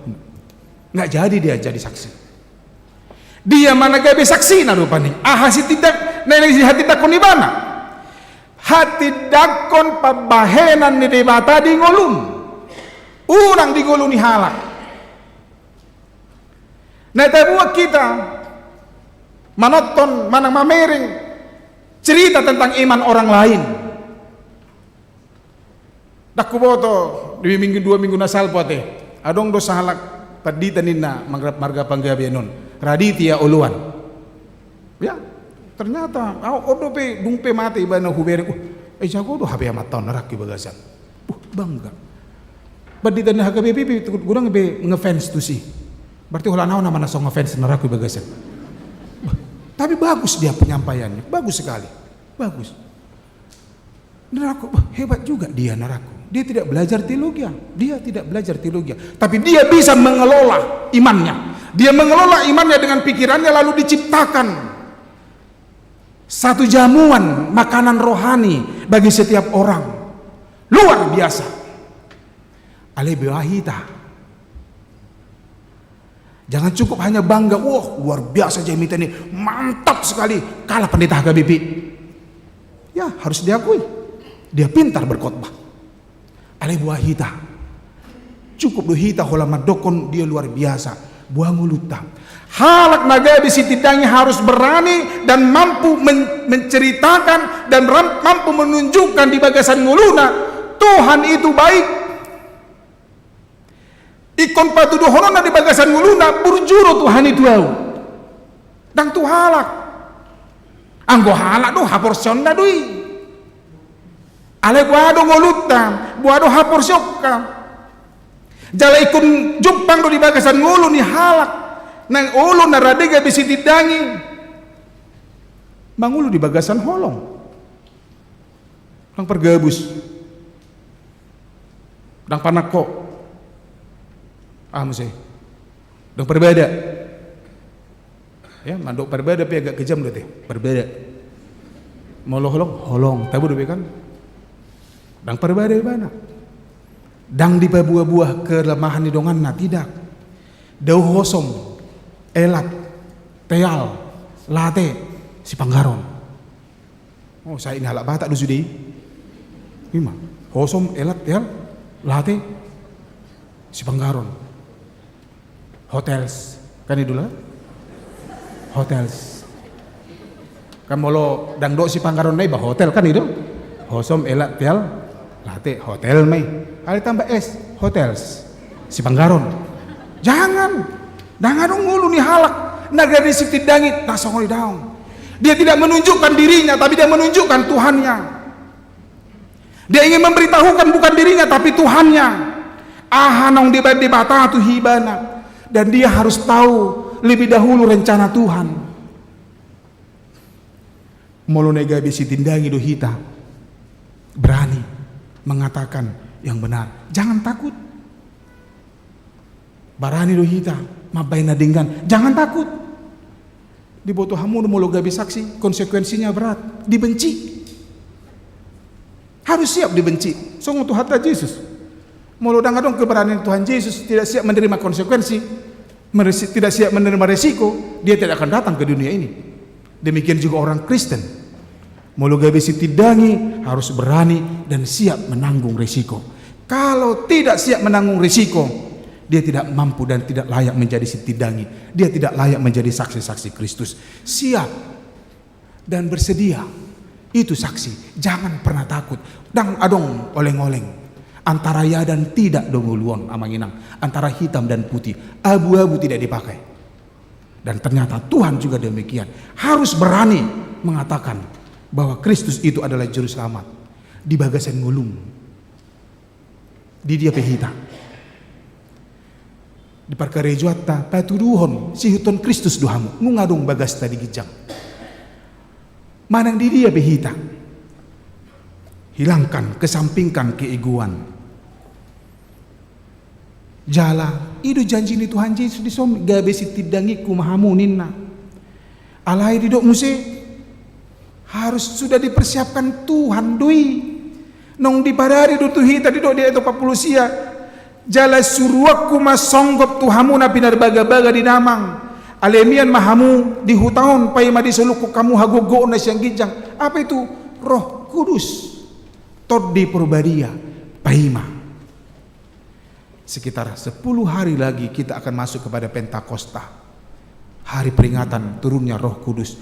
Nggak jadi dia jadi saksi. Dia ma na gabe saksina rupani. Aha sitindang, na, na sihatindangkon ibana? Hatindangkon pambahenan ni Debata di ngolum. Unang di ngolu ni halak. Na tabuat hita manonton manang mamereng cerita tentang iman orang lain. Ndang huboto di minggu, dua minggu na salpu ate. Adong do sahalak pandita ninna marga, marga Panggabean on, Raditya Oloan. Ya, ternyata, au, on dope, dung pe mate ibana hubereng, uh, eh, jago do hape amanta on, nangkin i bagasan. Uh, bangga. Pandita ni H K B P pe, godang be ngefans tusi. Berarti holan au nama na so ngefans, nangkin i bagasan. Bah, tapi bagus dia penyampaiannya, bagus sekali. Bagus. Nangkin, bah, hebat juga dia, nangkin. Dia tidak belajar teologi, dia tidak belajar teologi. Tapi dia bisa mengelola imannya. Dia mengelola imannya dengan pikirannya, lalu diciptakan satu jamuan makanan rohani bagi setiap orang. Luar biasa. Alai boha hita? Jangan cukup hanya bangga, "Wah, luar biasa jamita ini, mantap sekali, kalah pendeta H K B P." Ya, harus diakui, dia pintar berkhotbah. Alai boha hita? Cukup do hita holan mandokkon dia luar biasa? Boha ngolunta? Halak na gabe sitindangi harus berani dan mampu men-, menceritakan dan ram-, mampu menunjukkan di bagasan ngoluna, Tuhan itu baik. Ingkon patuduhononna di bagasan ngoluna, burju do Tuhan i tu ahu. Ndang tu halak. Anggo halak do haporseaonna do i. Alai boha do ngolunta, boha do haporseaonta? Jala ingkon jumpang do di bagasan ngolu ni halak na olo, na rade gabe sitindangi, mangolu di bagasan holong. Ndang pargabus. Ndang panangko. Ah, muse. Ndang parbada. Ya, mandok parbada pe agak kejam do ate. Parbada. Molo holong, holong. Tabo dope kan? Ndang parbada ibana. Ndang dipaboa-boa kelemahan ni donganna, tidak. Dao hosom, elat, teal, late, sipanggaron. Oh, sai ni halak Batak do sude i. Ima. Hosom, elat, teal, late, sipanggaron. Hotels. Kan i do lah? Hotels. Kan molo ndang dao sipanggaronna, iba hotel, kan i do? Hosom, elat, teal, late, hotel ma i. Alai tambah es, hotels. Sipanggaron. Jangan. Ndang adong ngolu ni halak na gabe sitindangi na songon i, daong. Dia tidak menunjukkan dirinya, tapi dia menunjukkan Tuhannya. Dia ingin memberitahukan bukan dirinya, tapi Tuhannya. Aha naung dibaen Debata tu ibana. Dan dia harus tahu lebih dahulu rencana Tuhan. Molo na gabe sitindangi do hita, berani mengatakan yang benar. Jangan takut. Barani do hita mambaen na denggan. Jangan takut. Diboto hamu do molo gabe saksi, konsekuensinya berat. Dibenci. Harus siap dibenci. Songon Tuhanta Jesus. Molo ndang adong keberanian Tuhan Jesus, tidak siap menerima konsekuensi, meresi-, tidak siap menerima resiko, dia tidak akan datang ke dunia ini. Demikian juga orang Kristen. Molo gabe sitindangi, harus berani dan siap menanggung resiko. Kalau tidak siap menanggung resiko, dia tidak mampu dan tidak layak menjadi sitindangi. Dia tidak layak menjadi saksi-saksi Kristus. Siap dan bersedia. Itu saksi. Jangan pernah takut. Ndang adong oleng-oleng. Antara ya dan tidak do ngolu on, amang inang. Antara hitam dan putih. Abu-abu tidak dipakai. Dan ternyata Tuhan juga demikian. Harus berani mengatakan bahwa Kristus itu adalah Juru Selamat di bagasan ngolum. Di dia pe hita. Di parkarejoanta, patuduhon, siihuthon Kristus do hamu. Nunga adong bagasta di ginjang. Manang di dia pe hita. Hilangkan, kesampingkan keegoan. Jala, i do janji ni Tuhan Jesus dison, gabe sitindangingku ma hamu ninna. Alai didok muse, harus sudah dipersiapkan Tuhan do i. Naung diparade do tu hita didok di ayat opat pulu sia. Jala suruonku ma songgop tu hamu na pinarbagabaga di damang. Alai mian ma hamu di huta on, paima disolunghon hamu hagogoon na sian ginjang. Apa itu? Roh Kudus. Tondi Porbadia. Paima. Sekitar sepuluh hari lagi kita akan masuk kepada Pentakosta. Hari peringatan turunnya Roh Kudus.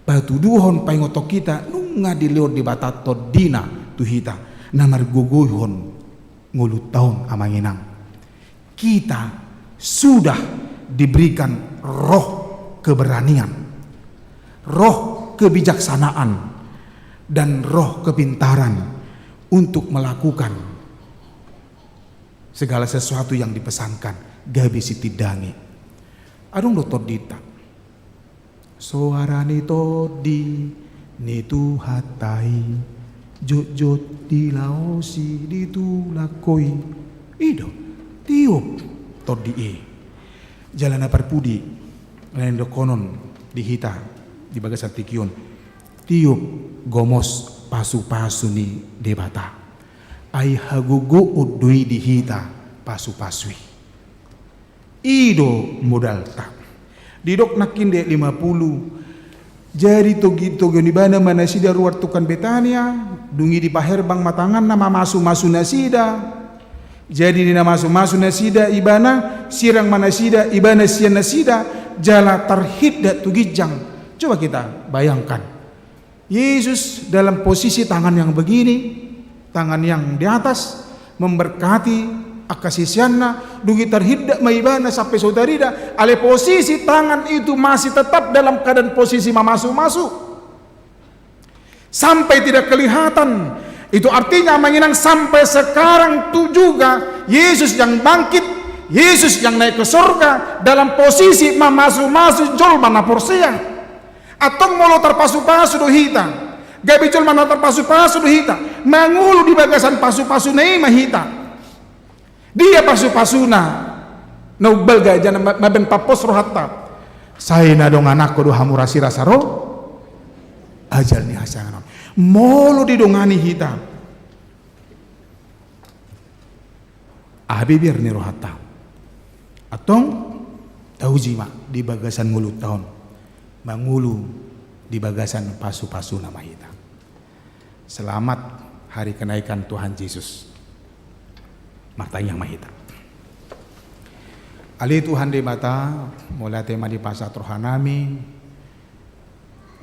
Patuduhon, paingothon hita, nunga dilehon Debata Tondina tu hita. Na margogoihon Ngolunta on, Amang Inang, kita sudah diberikan roh keberanian, roh kebijaksanaan, dan roh kepintaran untuk melakukan segala sesuatu yang dipesankan, gabe sitindangi. Adong do tondinta. Soara ni tondi ni Tuhanta i, jotjot dilaosi, ditulak ho i. I do, tiop tondi i. Jala na parpudi, na nidokkonon di hita di bagasan tingki on, tiop gomos pasupasu ni Debata. Ai hagogoon do i di hita pasupasu i. I do modalta. Didok nangkin di ayat lima puluh. Jadi togi-, togion ibana ma nasida ruar tungkan Betania, dung i dipaherbang ma tanganna mamasumasu nasida. Jadi di na masumasu nasida ibana, sirang ma nasida ibana sian nasida, jala tarhindat tu ginjang. Coba kita bayangkan. Yesus dalam posisi tangan yang begini, tangan yang di atas, memberkati angka siseanna, dung i tarhindat ma ibana sampe so tarida, alai posisi tangan itu masih tetap dalam keadaan posisi mamasumasu. Sampai tidak kelihatan. Itu artinya, Amang Inang, sampai sekarang tu juga Yesus yang bangkit, Yesus yang naik ke sorga dalam posisi mamasumasu jolma na porsea. Antong molo tarpasupasu do hita, gabe jolma na tarpasupasu do hita, mangolu di bagasan pasupasuna i ma hita. Dia pasupasuna na umbalga jala ma-, mambahen pampos rohanta? Sai na dongananku do hamu rasirasa ro ajal ni hasiangan on. Molo didongani hita, aha be biar ni rohanta? Antong tauji ma di bagasan ngolunta on, mangolu di bagasan pasupasuna ma hita. Selamat Hari Kenaikan Tuhan Yesus. Martangiang ma hita. Ale Tuhan Debata, mauliate ma dipasahat rohanami,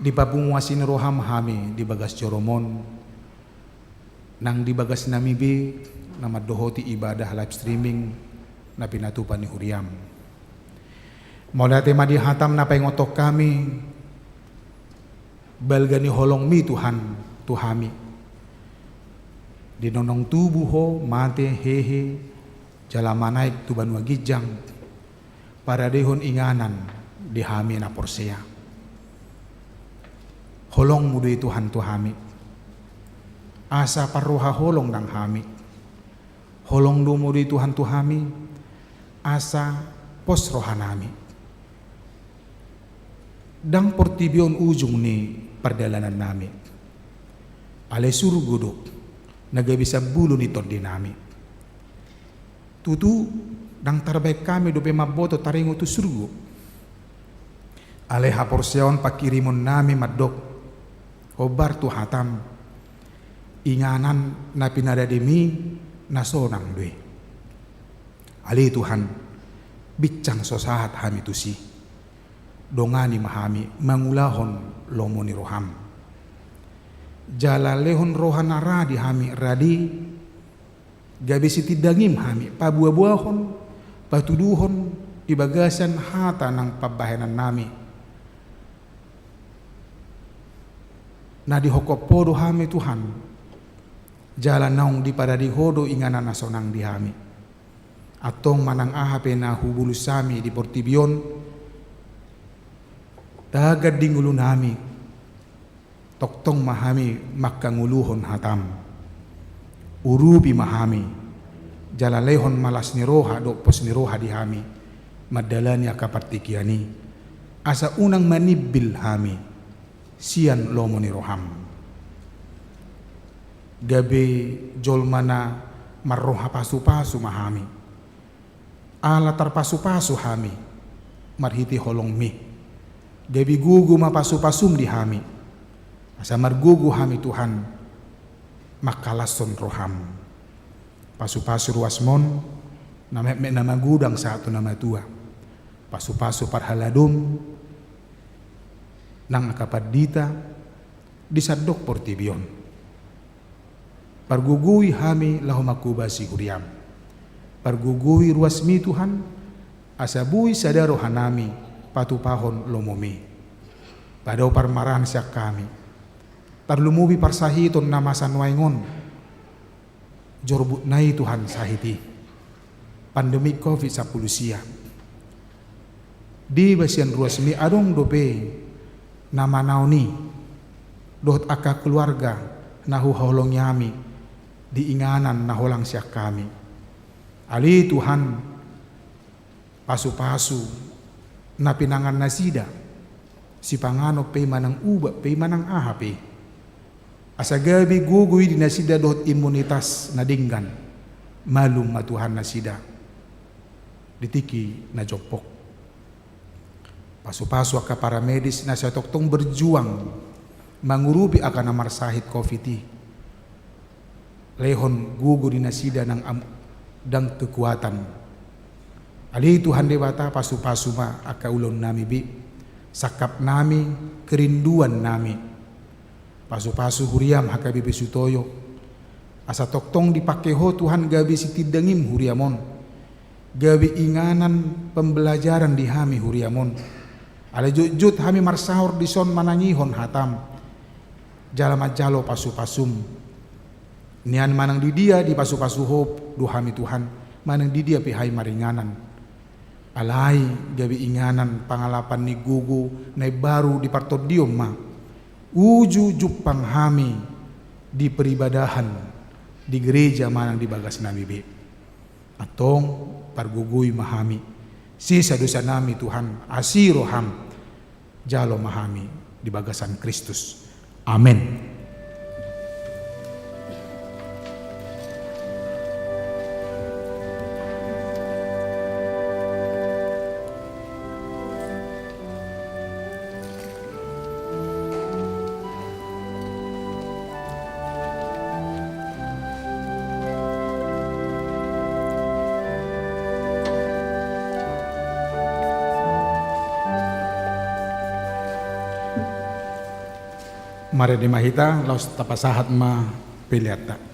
dipapungu asi ni roham hami di bagas joroMon, nang di bagasnami be na mandohoti ibadah live streaming na pinatupa ni huriaM. Mauliate ma di hataM na paingothon hami, balga ni holongMi Tuhan tu hami. Di nonong tubu Ho, mate, hehe, jala manaek tu banua ginjang, paradehon inganan di hami na porsea. HolongMu do i Tuhan tu hami. Asa parroha holong nang hami. Holong do Ho do i Tuhan tu hami, asa pos rohanami. Ndang portibi on ujung ni pardalanannami. Alai surgo do na gabe sambulu ni tondinami. Tutu, ndang tarbahen hami dope mamboto taringot tu surgo. Alai haporseaon panghirimonnami mandok, hombar tu hataM, inganan na pinaradeMi na sonang do i. Ale Tuhan, binsang so sahat hami tusi. Dongani ma hami mangulahon lomo ni rohaM. Jala lehon roha na radi hami, radi gabe sitindangiM hami, pabuabuahon, patuduhon di bagasan hata nang pambahenannami. Na dihophop Ho do hami Tuhan, jala naung diparade Ho do inganan na sonang di hami. Antong manang aha pe na hubulus hami di portibi on, tagan di ngolunami, tongtong ma hami manghangoluhon hataM. Urupi ma hami, jala lehon ma las ni roha dohot pos ni roha di hami mandalani angka partingkian i, asa unang manimbil hami sian lomo ni rohaM. Gabe jolma na marroha pasupasu ma hami. Ala tarpasupasu hami marhite holongMi. Gabe gogo ma pasupasuM di hami. Asa margogo hami Tuhan mangkalashon rohaM. Pasupasu ruasmon, na metmet na magodang sahat tu na matua. Pasupasu parhaladoM, nang angka pandita di sandok portibi on. Pargogoi hami laho manghobasi huriaM. Pargogoi ruasMi Tuhan, asa boi sada rohanami patupahon lomoMi. Padao parmaraan sian hami. Tarlumobi parsahiton na masa nuaeng on. Jorbutna i Tuhan sahit i. Pandemi covid sampulu sia. Diba sian ruasMi adong dope na manaon i, dohot angka keluarga na huhaholongi hami di inganan na holang sian hami. Ale Tuhan, pasupasu na pinangan nasida, sipanganon pe i manang ubat pe i manang aha pe i. Asa gabe gogo i di nasida dohot imunitas na denggan. Malum ma Tuhan nasida di tingki na jompok. Pasupasu angka paramedis na sai tongtong berjuang mangurupi angka na marsahit covid i. Lehon gogo di nasida nang am-, ndang kekuatan. Ale Tuhan Debata, pasupasu ma angka ulaonnami be, sangkapnami, kerinduannami. Pasupasu huriaM H K B P Sutoyo. Asa tongtong dipangke Ho Tuhan gabe sitindangiM huriaM on. Gabe inganan pembelajaran di hami huriaM on. Alai jotjot hami marsaor dison manangihon hataM. Jala manjalo pasupasuM. Nian manang di dia dipasupasu Ho do hami Tuhan. Manang di dia pe hami maringanan. Alai gabe inganan pangalapan ni gogo na imbaru di partondion ma. Uju jumpang hami di peribadahan, di gereja manang di bagasnami be. Antong pargogoi ma hami. Sesa dosanami Tuhan, asi rohaM. Jalo ma hami di bagasan Kristus. Amen. Marende ma hita, laos tapasahat ma peleanta.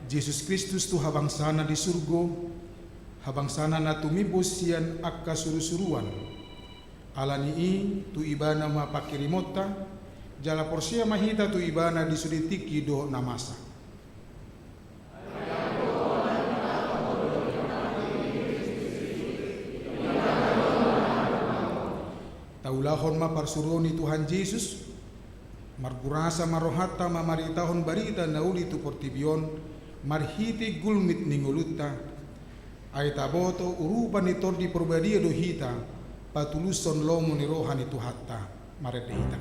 Jesus Kristus tu habangsana di surgo, habangsana na tumimbo sian angka surusuruan. Ala ni i tu Ibana ma pangkirimonta, jala porsea ma hita tu Ibana di sude tingki dohot na masa. Taulahon ma parsuruon ni Tuhan Jesus. Margurasa ma rohanta mamaritahon barita na uli tu portibi on marhite gulmit ni ngolunta. Ai taboto urupan ni Tondi Porbadia do hita patulushon lomo ni roha ni Tuhanta. Marende hita.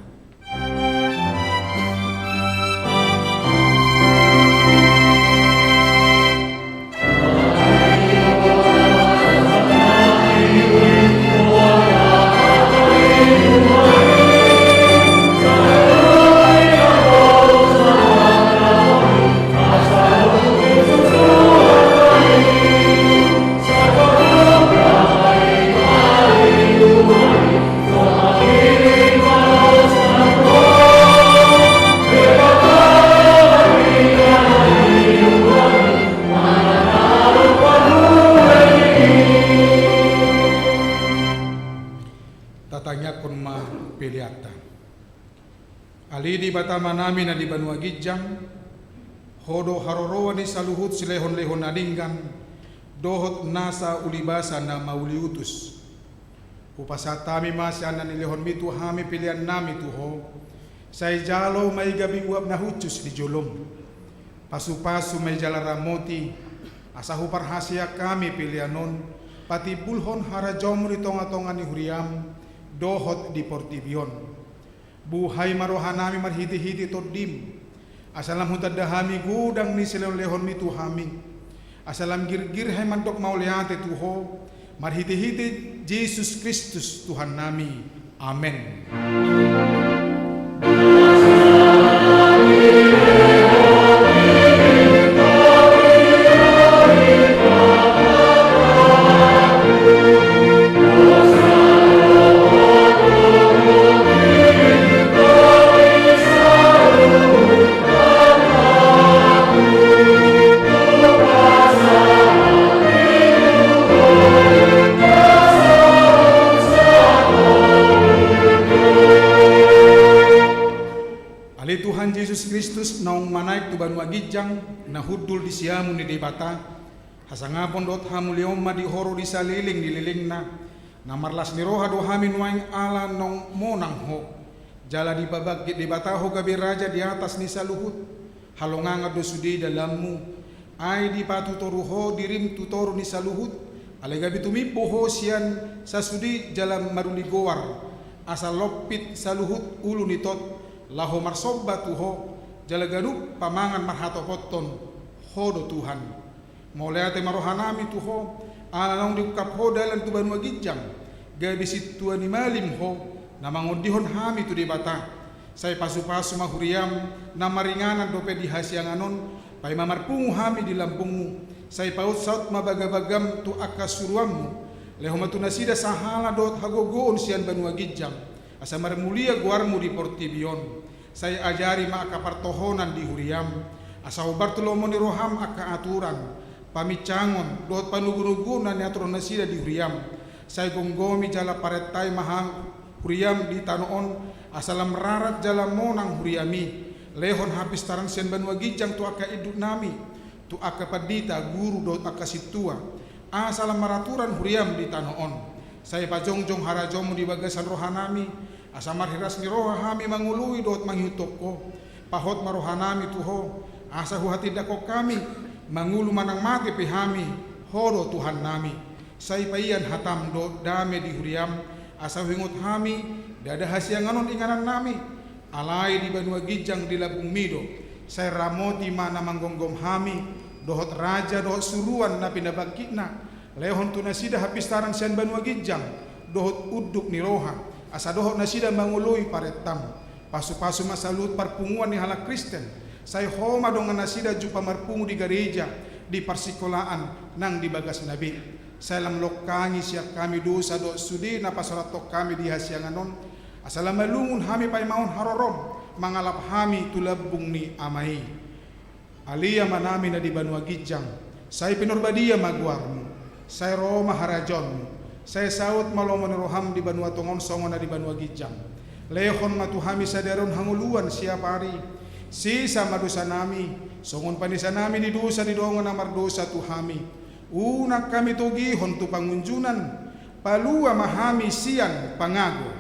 Tatangiangkon ma peleanta. Ale Debata Amanami na di banua ginjang, Ho do haroroan ni saluhut silehonlehon na denggan dohot nasa ulibasa na mauliutus. Hupasahat hami ma sian na nilehonmi tu hami peleannami tu Ho. Sai jalo ma i gabe uap na hushus di jolom. Pasupasu ma i jala ramoti, asa huparhaseang hami pelean on patimbulhon harajaonmu di tongatonga ni huriam dohot di portibi on. Buhai ma rohanami marhitehite Tondim, asa lam hutanda hami godang ni silehonlehonmi tu hami, asa lam girgir hami mandok mauliate tu Ho, marhitehite Jesus Kristus Tuhannami. Amen. Ale Tuhan Jesus Kristus, naung manaek tu banua ginjang, na hundul di siamun ni Debata, hasangapon dohot hamuliaon ma di Ho ro di saleleng ni lelengna. Na marlas ni roha do hami nuaeng ala naung monang Ho. Jala dipabangkit Debata Ho gabe Raja di atas ni saluhut. Halongangan do sude dalanmu. Ai dipatutoru Ho dirim tu toru ni saluhut. Alai gabe tumimbo Ho sian sasude jala maruli goar. Asa lompit saluhut ulu ni tot. Laho marsomba tu Ho. Jala ganup pamangan marhatopothon. Ho do Tuhan. Mauliate ma rohanami tu Ho, ala naung diungkap Ho dalan tu banua ginjang, gabe sintua ni malim Ho, na mangondihon hami tu Debata. Sai pasupasu ma huriam, na maringanan dope di hasiangan on, paima marpungu hami di lambungmu, sai pasaut ma bagabagam tu angka suruanmu, lehon ma tu nasida sahala dohot hagogoon sian banua ginjang, asa marmulia goarmu di portibi on. Sai ajari ma angka partohonan di huriam, asa hombar tu lomo ni roham angka aturan, paminsangon, dohot panogunoguon na niaturhon nasida di huriam. Sai gomgomi jala parentai ma huriam di tano on, asa lam rarat jala monang huriam i, lehon hapistaran sian banua ginjang tu angka induknami, tu angka pandita, guru dohot angka sintua, asa lam maraturan huriam di tano on. Sai pajongjong harajaonmu di bagasan rohanami, asa marhiras ni roha hami mangoloi dohot mangihuthon Ho. Pahot ma rohanami tu Ho, asa huhatindangkon hami, mangolu manang mate pe hami, Ho do Tuhannami. Sai paian hatam dohot dame di huriam, asa huingot hami, ndada hasiangan on inganannami, alai di banua ginjang di lambungmi do. Sai ramoti ma na manggomgom hami, dohot raja dohot suruan na pinabangkitna, lehon tu nasida hapistaran sian banua ginjang, dohot unduk ni roha, asa dohot nasida mangoloi parentam. Pasupasu ma saluhut parpunguan ni halak Kristen, sai Ho ma dongan nasida jumpa marpungu di gareja, di parsikolaan, nang di bagasna be. Sai lam longkangi sian hami dosa dohot sude na pasalathon hami di hasiangan on, asa lam malungun hami paimahon harorom, mangalap hami tu lambung ni Ama i. Ale Amanami na di banua ginjang, sai pinarbadia ma goarMu, sai ro ma harajaonMu, sai saut ma lomo ni rohaM di banua tonga on songon na di banua ginjang. Lehon ma tu hami sadari on hangoluan siapari, sesa ma dosanami, songon panesanami di dosa ni dongan na mardosa tu hami. Unang hami togihon tu pangunjunan, palua ma hami sian pangago.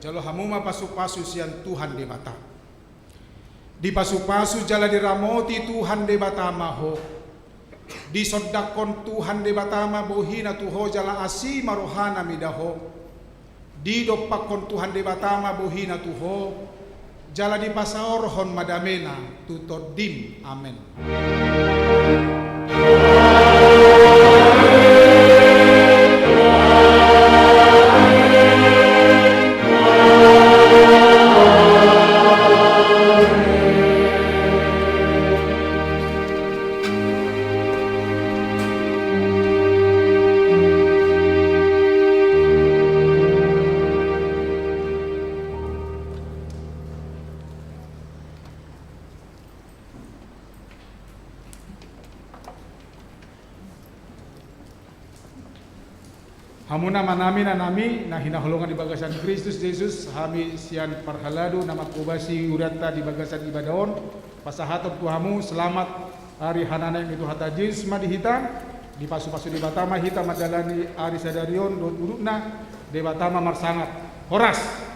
Jalo hamu ma pasupasu sian Tuhan Debata. Dipasupasu jala diramoti Tuhan Debata ma ho. Disondangkon Tuhan Debata ma bohiNa tu ho jala asi ma rohaNa mida ho. Didompakkon Tuhan Debata ma bohiNa tu ho, jala dipasaorhon ma dameNa tu tondim. Amen. Hamu na Amanami, Inanami na hinaholongan di bagasan Kristus Jesus, hami sian parhalado na manghobasi hurianta di bagasan ibadah on, pasahathon tu hamu selamat ari Hananaek ni Tuhanta Jesus ma di hita. Dipasupasu Debata ma hita mandalani ari sadari on dohot udutna. Debata ma marsangap. Horas.